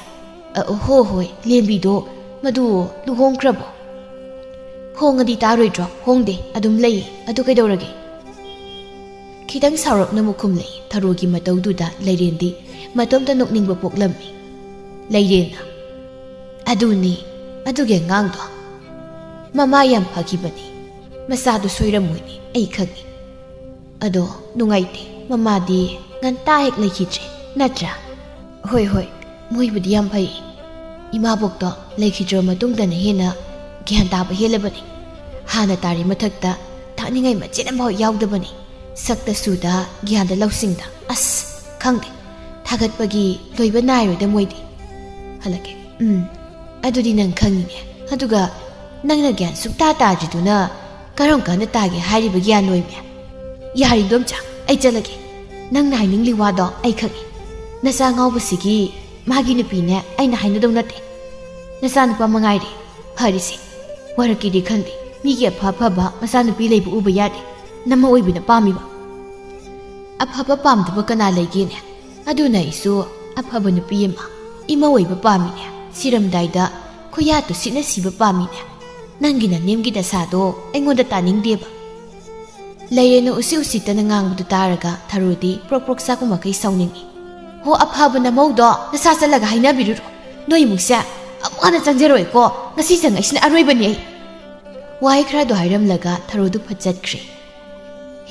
"ꯑ, ꯍꯣ ꯍꯣꯏ, ꯂꯦꯝꯕꯤꯗꯣ꯫ ꯃꯗꯨ ꯂꯨꯍꯣꯡꯈ꯭ꯔꯕꯣ?" "ꯍꯣꯡꯉꯗꯤ ꯇꯥꯔꯣꯏꯗ꯭ꯔꯣ? ꯍꯣꯡꯗꯦ, ꯑꯗꯨꯝ ꯂꯩꯌꯦ꯫ ꯑꯗꯨ ꯀꯩꯗꯧꯔꯒꯦ?" ꯈꯤꯇꯪ ꯁꯥꯎꯔꯞꯅ ꯑꯃꯨꯛ ꯈꯨꯝꯂꯛꯏ꯫ ꯊꯔꯣꯒꯤ ꯃꯇꯧꯗꯨꯗ ꯂꯩꯔꯦꯟꯗꯤ ꯃꯇꯣꯝꯇ ꯅꯣꯛꯅꯤꯡꯕ ꯄꯣꯛꯂꯝꯃꯤ꯫ ꯂꯩꯔꯦꯟꯅ, "ꯑꯗꯨꯅꯤ, ꯑꯗꯨꯒꯤ ꯑꯉꯥꯡꯗꯣ ꯃꯃꯥ ꯌꯥꯝ ꯐꯈꯤꯕꯅꯤ꯫ ꯃꯆꯥꯗꯨ ꯁꯣꯏꯔꯝꯃꯣꯏꯅꯦ, ꯑꯩ ꯈꯪꯏ꯫ ꯑꯗꯣ ꯅꯨꯡꯉꯥꯏꯇꯦ, ꯃꯃꯥꯗꯤ ꯉꯟꯇꯥ ꯍꯦꯛ ꯂꯩꯈꯤꯗ꯭ꯔꯦ, ꯅꯠꯇ꯭ꯔꯥ?" "ꯍꯣꯏ, ꯍꯣꯏ, ꯃꯣꯏꯕꯨꯗꯤ ꯌꯥꯝ ꯐꯩ꯫ ꯏꯃꯥꯕꯣꯛꯇꯣ ꯂꯩꯈꯤꯗ꯭ꯔꯕ ꯃꯇꯨꯡꯗꯅ ꯍꯦꯟꯅ ꯒ꯭ꯌꯥꯟ ꯇꯥꯕ ꯍꯦꯜꯂꯕꯅꯤ꯫ ꯍꯥꯟꯅ ꯇꯥꯔꯤ ꯃꯊꯛꯇ ꯊꯥꯛꯅꯤꯡꯉꯥꯏ ꯃꯆꯦꯠ ꯑꯃꯐꯥꯎ ꯌꯥꯎꯗꯕꯅꯤ꯫ ꯁꯛꯇ ꯆꯨꯗ, ꯒ꯭ꯌꯥꯟꯗ ꯂꯧꯁꯤꯡꯗ꯫ ꯑꯁ, ꯈꯪꯗꯦ, ꯊꯥꯒꯠꯄꯒꯤ ꯂꯣꯏꯕ ꯅꯥꯏꯔꯣꯏꯗ ꯃꯣꯏꯗꯤ꯫" "ꯍꯜꯂꯛꯀꯦ꯫ ꯎꯝ, ꯑꯗꯨꯗꯤ ꯅꯪ ꯈꯪꯉꯤꯅꯦ꯫ ꯑꯗꯨꯒ ꯅꯪꯅ ꯒ꯭ꯌꯥꯟ ꯁꯨꯛꯇꯥ ꯇꯥꯗ꯭ꯔꯤꯗꯨꯅ ꯀꯔꯝ ꯀꯥꯟꯗ ꯇꯥꯒꯦ ꯍꯥꯏꯔꯤꯕ ꯒ꯭ꯌꯥꯟ ꯑꯣꯏꯃꯦ?" "ꯌꯥꯔꯦ ꯏꯟꯗꯣꯝꯆꯥ, ꯑꯩ ꯆꯠꯂꯒꯦ꯫ ꯅꯪꯅ ꯍꯥꯏꯅꯤꯡꯂꯤ ꯋꯥꯗꯣ ꯑꯩ ꯈꯪꯉꯤ꯫ ꯅꯆꯥ ꯉꯥꯎꯕꯁꯤꯒꯤ ꯃꯥꯒꯤ ꯅꯨꯄꯤꯅꯦ ꯑꯩꯅ ꯍꯥꯏꯅꯗꯧ ꯅꯠꯇꯦ꯫ ꯅꯆꯥ ꯅꯨꯄꯥ ꯃꯉꯥꯏꯔꯦ ꯐꯔꯤꯁꯦ꯫ ꯋꯥꯔꯛꯀꯦꯗꯤ ꯈꯟꯗꯦ, ꯃꯤꯒꯤ ꯑꯐ ꯑꯐꯕ ꯃꯆꯥꯅꯨꯄꯤ ꯂꯩꯕ ꯎꯕ ꯌꯥꯗꯦ꯫ ꯅꯃ ꯑꯣꯏꯕꯅ ꯄꯥꯝꯃꯤꯕ꯫ ꯑꯐꯕ ꯄꯥꯝꯗꯕ ꯀꯅꯥ ꯂꯩꯒꯦꯅꯦ? ꯑꯗꯨꯅ ꯑꯩꯁꯨ ꯑꯐꯕ ꯅꯨꯄꯤ ꯑꯃ, ꯏꯃꯥ ꯑꯣꯏꯕ ꯄꯥꯝꯃꯤꯅꯦ꯫ ꯁꯤꯔꯝꯗꯥꯏꯗ ꯈꯨꯌꯥ ꯇꯨꯁꯤꯠꯅ ꯁꯤꯕ ꯄꯥꯝꯃꯤꯅꯦ꯫ ꯅꯪꯒꯤ ꯅꯅꯦꯝꯒꯤ ꯗꯁꯥꯗꯣ ꯑꯩꯉꯣꯟꯗ ꯇꯥꯅꯤꯡꯗꯦꯕ꯫" ꯂꯩꯔꯦꯅ ꯎꯁꯤꯠ ꯎꯁꯤꯠꯇꯅ ꯉꯥꯡꯕꯗꯨ ꯇꯥꯔꯒ ꯊꯔꯣꯗꯤ ꯄ꯭ꯔꯣꯛ ꯄ꯭ꯔꯣꯛ ꯆꯥꯛꯄ ꯃꯈꯩ ꯁꯥꯎꯅꯤꯡꯏ꯫ "ꯍꯣ, ꯑꯐꯕ ꯅꯃꯧꯗꯣ ꯅꯁꯥ ꯆꯠꯂꯒ ꯍꯥꯏꯅꯕꯤꯔꯨꯔꯣ꯫ ꯅꯣꯏ ꯏꯃꯨꯡꯁꯦ ꯑꯃꯨꯛ ꯍꯟꯅ ꯆꯪꯖꯔꯣꯏꯀꯣ꯫ ꯉꯁꯤ ꯆꯪꯉꯛꯏꯁꯤꯅ ꯑꯔꯣꯏꯕꯅꯤ ꯑꯩ꯫" ꯋꯥꯍꯩ ꯈꯔꯗꯣ ꯍꯥꯏꯔꯝꯂꯒ ꯊꯔꯣꯗꯨ ꯐꯠ ꯆꯠꯈ꯭ꯔꯦ꯫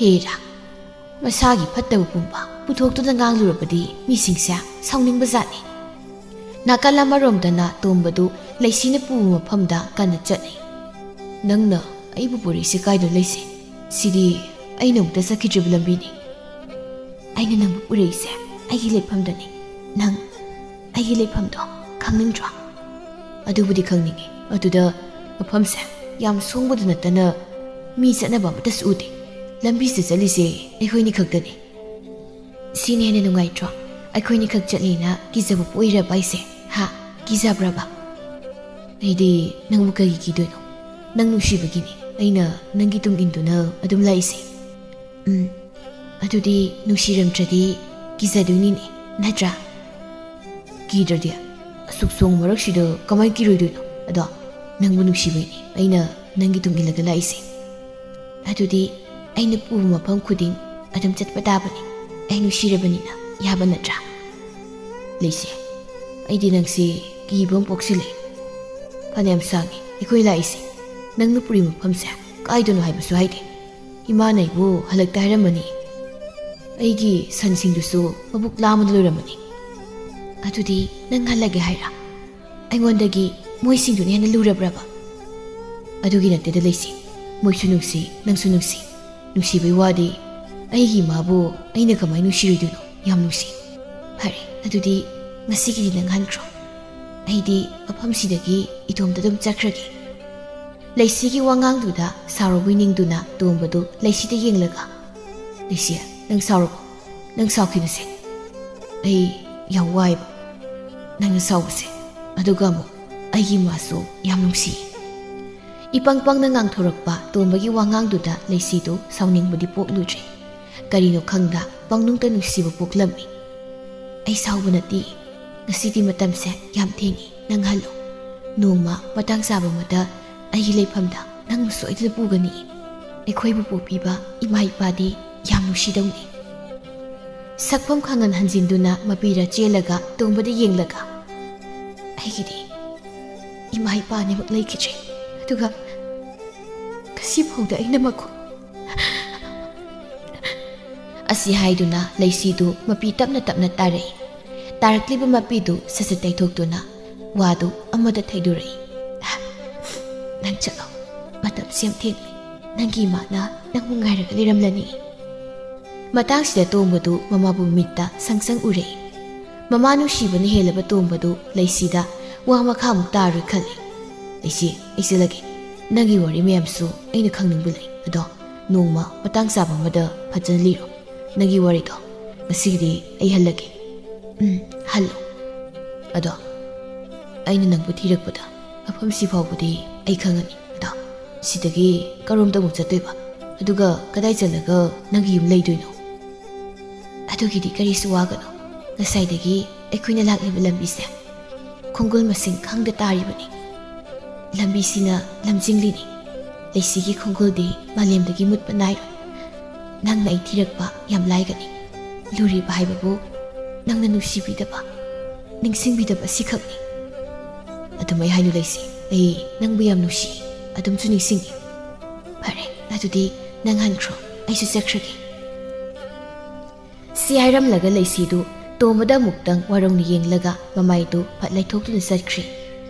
ꯍꯦꯔꯥ, ꯃꯁꯥꯒꯤ ꯐꯠꯇꯕ ꯄꯨꯝꯕ ꯄꯨꯊꯣꯛꯇꯨꯅ ꯉꯥꯡꯂꯨꯔꯕꯗꯤ ꯃꯤꯁꯤꯡꯁꯦ ꯁꯥꯎꯅꯤꯡꯕ ꯖꯥꯠꯅꯤ꯫ ꯅꯥꯀꯜ ꯑꯃꯔꯣꯝꯗꯅ ꯇꯣꯝꯕꯗꯨ ꯂꯩꯁꯤꯅ ꯄꯨꯕ ꯃꯐꯝꯗ ꯀꯟꯅ ꯆꯠꯂꯤ꯫ "ꯅꯪꯅ ꯑꯩꯕꯨ ꯄꯨꯔꯛꯏꯁꯦ ꯀꯥꯏꯗ ꯂꯩꯁꯦ? ꯁꯤꯗꯤ ꯑꯩꯅ ꯑꯃꯨꯛꯇ ꯆꯠꯈꯤꯗ꯭ꯔꯤꯕ ꯂꯝꯕꯤꯅꯤ꯫" "ꯑꯩꯅ ꯅꯪꯕꯨ ꯄꯨꯔꯛꯏꯁꯦ ꯑꯩꯒꯤ ꯂꯩꯐꯝꯗꯅꯤ꯫ ꯅꯪ ꯑꯩꯒꯤ ꯂꯩꯐꯝꯗꯣ ꯈꯪꯅꯤꯡꯗ꯭ꯔꯣ?" "ꯑꯗꯨꯕꯨꯗꯤ ꯈꯪꯅꯤꯡꯉꯤ, ꯑꯗꯨꯗ ꯃꯐꯝꯁꯦ ꯌꯥꯝ ꯁꯣꯡꯕꯗ ꯅꯠꯇꯅ ꯃꯤ ꯆꯠꯅꯕ ꯑꯃꯠꯇꯁꯨ ꯎꯗꯦ꯫ ꯂꯝꯕꯤꯁꯤꯗ ꯆꯠꯂꯤꯁꯦ ꯑꯩꯈꯣꯏꯅꯤ ꯈꯛꯇꯅꯤ꯫ ꯁꯤꯅ ꯍꯦꯟꯅ ꯅꯨꯡꯉꯥꯏꯇ꯭ꯔꯣ? ꯑꯩꯈꯣꯏꯅꯤ ꯈꯛ ꯆꯠꯂꯤꯅ ꯀꯤꯖꯕ ꯄꯣꯛꯏꯔꯕ ꯑꯩꯁꯦ? ꯍꯥ? ꯀꯤꯖꯕ꯭ꯔꯕ? ꯑꯩꯗꯤ ꯅꯪꯕꯨ ꯀꯔꯤ ꯀꯤꯗꯣꯏꯅꯣ? ꯅꯪ ꯅꯨꯡꯁꯤꯕꯒꯤꯅꯤ ꯑꯩꯅ ꯅꯪꯒꯤ ꯇꯨꯡ ꯏꯟꯗꯨꯅ ꯑꯗꯨꯝ ꯂꯥꯛꯏꯁꯦ꯫ ꯎꯝ, ꯑꯗꯨꯗꯤ ꯅꯨꯡꯁꯤꯔꯝꯗ꯭ꯔꯗꯤ ꯀꯤꯖꯗꯣꯏꯅꯤꯅꯦ, ꯅꯠꯇ꯭ꯔꯥ? ꯀꯤꯗ꯭ꯔꯗꯤ? ꯑꯁꯨꯛ ꯁꯣꯡ ꯃꯔꯛꯁꯤꯗ ꯀꯃꯥꯏ ꯀꯤꯔꯣꯏꯗꯣꯏꯅꯣ? ꯑꯗꯣ ꯅꯪꯕꯨ ꯅꯨꯡꯁꯤꯕꯩꯅꯤ ꯑꯩꯅ ꯅꯪꯒꯤ ꯇꯨꯡ ꯏꯜꯂꯒ ꯂꯥꯛꯏꯁꯦ꯫ ꯑꯗꯨꯗꯤ ꯑꯩꯅ ꯄꯨꯕ ꯃꯐꯝ ꯈꯨꯗꯤꯡ ꯑꯗꯨꯝ ꯆꯠꯄ ꯇꯥꯕꯅꯤ꯫ ꯑꯩ ꯅꯨꯡꯁꯤꯔꯕꯅꯤꯅ, ꯌꯥꯕ ꯅꯠꯇ꯭ꯔꯥ? ꯂꯩꯁꯦ, ꯑꯩꯗꯤ ꯅꯪꯁꯤ ꯀꯤꯕ ꯑꯃ ꯄꯣꯛꯁꯤꯜꯂꯦ꯫ ꯐꯅꯌꯥꯝ ꯁꯥꯡꯉꯤ ꯑꯩꯈꯣꯏ ꯂꯥꯛꯏꯁꯦ꯫ ꯅꯪꯅ ꯄꯨꯔꯤ ꯃꯐꯝꯁꯦ ꯀꯥꯏꯗꯅꯣ ꯍꯥꯏꯕꯁꯨ ꯍꯥꯏꯗꯦ꯫ ꯏꯃꯥꯅ ꯑꯩꯕꯨ ꯍꯜꯂꯛꯇ ꯍꯥꯏꯔꯝꯃꯅꯤ꯫ ꯑꯩꯒꯤ ꯁꯟꯁꯤꯡꯗꯨꯁꯨ ꯃꯕꯨꯛ ꯂꯥꯝꯃꯗ ꯂꯣꯏꯔꯝꯃꯅꯤ꯫ ꯑꯗꯨꯗꯤ ꯅꯪ ꯍꯜꯂꯒꯦ ꯍꯥꯏꯔ? ꯑꯩꯉꯣꯟꯗꯒꯤ ꯃꯣꯏꯁꯤꯡꯗꯨꯅ ꯍꯦꯟꯅ ꯂꯨꯔꯕ꯭ꯔꯕ? ꯑꯗꯨꯒꯤ ꯅꯠꯇꯦꯗ ꯂꯩꯁꯤ꯫ ꯃꯣꯏꯁꯨ ꯅꯨꯡꯁꯤ, ꯅꯪꯁꯨ ꯅꯨꯡꯁꯤ꯫ ꯅꯨꯡꯁꯤꯕꯩ ꯋꯥꯗꯤ ꯑꯩꯒꯤ ꯏꯃꯥꯕꯨ ꯑꯩꯅ ꯀꯃꯥꯏꯅ ꯅꯨꯡꯁꯤꯔꯣꯏꯗꯣꯏꯅꯣ? ꯌꯥꯝ ꯅꯨꯡꯁꯤ꯫ ꯐꯔꯦ, ꯑꯗꯨꯗꯤ ꯉꯁꯤꯒꯤꯗꯤ ꯅꯪ ꯍꯟꯈ꯭ꯔꯣ꯫ ꯑꯩꯗꯤ ꯃꯐꯝꯁꯤꯗꯒꯤ ꯏꯇꯣꯝꯇ ꯑꯗꯨꯝ ꯆꯠꯈ꯭ꯔꯒꯦ꯫ ꯂꯩꯁꯤꯒꯤ ꯋꯥꯉꯥꯡꯗꯨꯗ ꯁꯥꯎꯔꯧꯕꯤ ꯅꯤꯡꯗꯨꯅ ꯇꯣꯝꯕꯗꯨ ꯂꯩꯁꯤꯗ ꯌꯦꯡꯂꯒ, "ꯂꯩꯁꯤ, ꯅꯪ ꯁꯥꯎꯔꯕꯣ? ꯅꯪ ꯁꯥꯎꯈꯤꯕꯁꯦ ꯑꯩ ꯌꯥꯝ ꯋꯥꯏꯕ꯫ ꯅꯪꯅ ꯁꯥꯎꯕꯁꯦ, ꯑꯗꯨꯒ ꯑꯃꯨꯛ ꯑꯩꯒꯤ ꯏꯃꯥꯁꯨ ꯌꯥꯝ ꯅꯨꯡꯁꯤ꯫" ꯏꯄꯪ ꯄꯪꯅ ꯉꯥꯡꯊꯣꯔꯛꯄ ꯇꯣꯝꯕꯒꯤ ꯋꯥꯉꯥꯡꯗꯨꯗ ꯂꯩꯁꯤꯗꯨ ꯁꯥꯎꯅꯤꯡꯕꯗꯤ ꯄꯣꯛꯂꯨꯗ꯭ꯔꯦ꯫ ꯀꯔꯤꯅꯣ ꯈꯪꯗ ꯄꯪꯅꯨꯡꯇ ꯅꯨꯡꯁꯤꯕ ꯄꯣꯛꯂꯝꯃꯤ꯫ "ꯑꯩ ꯁꯥꯎꯕ ꯅꯠꯇꯦ꯫ ꯉꯁꯤꯗꯤ ꯃꯇꯝꯁꯦ ꯌꯥꯝ ꯊꯦꯡꯉꯤ꯫ ꯅꯪ ꯍꯜꯂꯣ꯫ ꯅꯣꯡꯃ ꯃꯇꯥꯡ ꯆꯥꯕ ꯑꯃꯗ ꯑꯩꯒꯤ ꯂꯩꯐꯝꯗ ꯅꯪꯕꯨ ꯁꯣꯏꯗꯅ ꯄꯨꯒꯅꯤ꯫ ꯑꯩꯈꯣꯏꯕꯨ ꯄꯣꯛꯄꯤꯕ ꯏꯃꯥ ꯏꯄꯥꯗꯤ ꯌꯥꯝ ꯅꯨꯡꯁꯤꯗꯧꯅꯤ꯫" ꯁꯛꯐꯝ ꯈꯪꯍꯟ ꯍꯟꯖꯤꯟꯗꯨꯅ ꯃꯄꯤꯔ ꯆꯦꯜꯂꯒ ꯇꯣꯝꯕꯗ ꯌꯦꯡꯂꯒ, "ꯑꯩꯒꯤꯗꯤ ꯏꯃꯥ ꯏꯄꯥ ꯑꯅꯤꯃꯛ ꯂꯩꯈꯤꯗ꯭ꯔꯦ꯫ ꯑꯗꯨꯒ ꯉꯁꯤꯐꯥꯎꯗ ꯑꯩꯅ ꯃꯈꯣꯏ..." ꯑꯁꯤ ꯍꯥꯏꯗꯨꯅ ꯂꯩꯁꯤꯗꯨ ꯃꯄꯤ ꯇꯞꯅ ꯇꯞꯅ ꯇꯥꯔꯛꯏ꯫ ꯇꯥꯔꯛꯂꯤꯕ ꯃꯄꯤꯗꯨ ꯁꯠ ꯁꯠ ꯇꯩꯊꯣꯛꯇꯨꯅ ꯋꯥꯗꯨ ꯑꯃꯗ ꯊꯩꯗꯣꯔꯛꯏ꯫ "ꯅꯪ ꯆꯠꯂꯣ꯫ ꯃꯇꯝꯁꯤ ꯌꯥꯝ ꯊꯦꯡꯂꯦ꯫ ꯅꯪꯒꯤ ꯏꯃꯥꯅ ꯅꯪꯕꯨ ꯉꯥꯏꯔꯒ ꯂꯩꯔꯝꯂꯅꯤ꯫" ꯃꯇꯥꯡꯁꯤꯗ ꯇꯣꯝꯕꯗꯨ ꯃꯃꯥꯕꯨ ꯃꯤꯠꯇ ꯁꯪ ꯁꯪ ꯎꯔꯛꯏ꯫ ꯃꯃꯥ ꯅꯨꯡꯁꯤꯕꯅ ꯍꯦꯜꯂꯕ ꯇꯣꯝꯕꯗꯨ ꯂꯩꯁꯤꯗ ꯋꯥ ꯃꯈꯥ ꯑꯃꯨꯛ ꯇꯥꯔꯣꯏ ꯈꯜꯂꯤ꯫ ꯂꯩꯁꯤ, ꯑꯩ ꯆꯠꯂꯒꯦ꯫ ꯅꯪꯒꯤ ꯋꯥꯔꯤ ꯃꯌꯥꯝꯁꯨ ꯑꯩꯅ ꯈꯪꯅꯤꯡꯕ ꯂꯩ, ꯑꯗꯣ ꯅꯣꯡꯃ ꯃꯇꯥꯡ ꯆꯥꯕ ꯑꯃꯗ ꯐꯖꯅ ꯂꯤꯔꯣ꯫ ꯅꯪꯒꯤ ꯋꯥꯔꯤꯗꯣ ꯉꯁꯤꯒꯤꯗꯤ ꯑꯩ ꯍꯜꯂꯒꯦ꯫ ꯎꯝ, ꯍꯜꯂꯣ꯫ ꯑꯗꯣ ꯑꯩꯅ ꯅꯪꯕꯨ ꯊꯤꯔꯛꯄꯗ ꯃꯐꯝꯁꯤ ꯐꯥꯎꯕꯗꯤ ꯑꯩ ꯈꯪꯉꯅꯤ꯫ ꯑꯗꯣ ꯁꯤꯗꯒꯤ ꯀꯔꯣꯝꯗ ꯑꯃꯨꯛ ꯆꯠꯇꯣꯏꯕ? ꯑꯗꯨꯒ ꯀꯗꯥꯏ ꯆꯠꯂꯒ ꯅꯪꯒꯤ ꯌꯨꯝ ꯂꯩꯗꯣꯏꯅꯣ? ꯑꯗꯨꯒꯤꯗꯤ ꯀꯔꯤꯁꯨ ꯋꯥꯒꯅꯨ꯫ ꯉꯁꯥꯏꯗꯒꯤ ꯑꯩꯈꯣꯏꯅ ꯂꯥꯛꯂꯤꯕ ꯂꯝꯕꯤꯁꯦ ꯈꯣꯡꯒꯨꯜ ꯃꯁꯤꯡ ꯈꯪꯗ ꯇꯥꯔꯤꯕꯅꯤ꯫ ꯂꯝꯕꯤꯁꯤꯅ ꯂꯝꯖꯤꯡꯂꯤꯅꯤ꯫ ꯂꯩꯁꯤꯒꯤ ꯈꯣꯡꯒꯨꯜꯗꯤ ꯃꯥꯂꯦꯝꯗꯒꯤ ꯃꯨꯠꯄ ꯅꯥꯏꯔꯣꯏ꯫ ꯅꯪꯅ ꯑꯩ ꯊꯤꯔꯛꯄ ꯌꯥꯝ ꯂꯥꯏꯒꯅꯤ꯫ ꯂꯨꯔꯤꯕ ꯍꯥꯏꯕꯕꯨ ꯅꯪꯅ ꯅꯨꯡꯁꯤꯕꯤꯗꯕ, ꯅꯤꯡꯁꯤꯡꯕꯤꯗꯕ ꯑꯁꯤꯈꯛꯅꯤ꯫ ꯑꯗꯨꯃꯥꯏ ꯍꯥꯏꯅꯨ ꯂꯩꯁꯤ, ꯑꯩ ꯅꯪꯕꯨ ꯌꯥꯝ ꯅꯨꯡꯁꯤ, ꯑꯗꯨꯝꯁꯨ ꯅꯤꯡꯁꯤꯡꯉꯤ꯫ ꯐꯔꯦ, ꯑꯗꯨꯗꯤ ꯅꯪ ꯍꯟꯈ꯭ꯔꯣ, ꯑꯩꯁꯨ ꯆꯠꯈ꯭ꯔꯒꯦ꯫ ꯁꯤ ꯍꯥꯏꯔꯝꯂꯒ ꯂꯩꯁꯤꯗꯨ ꯇꯣꯝꯕꯗ ꯑꯃꯨꯛꯇꯪ ꯋꯥꯔꯧꯅ ꯌꯦꯡꯂꯒ ꯃꯃꯥꯏꯗꯨ ꯐꯠ ꯂꯩꯊꯣꯛꯇꯨꯅ ꯆꯠꯈ꯭ꯔꯤ꯫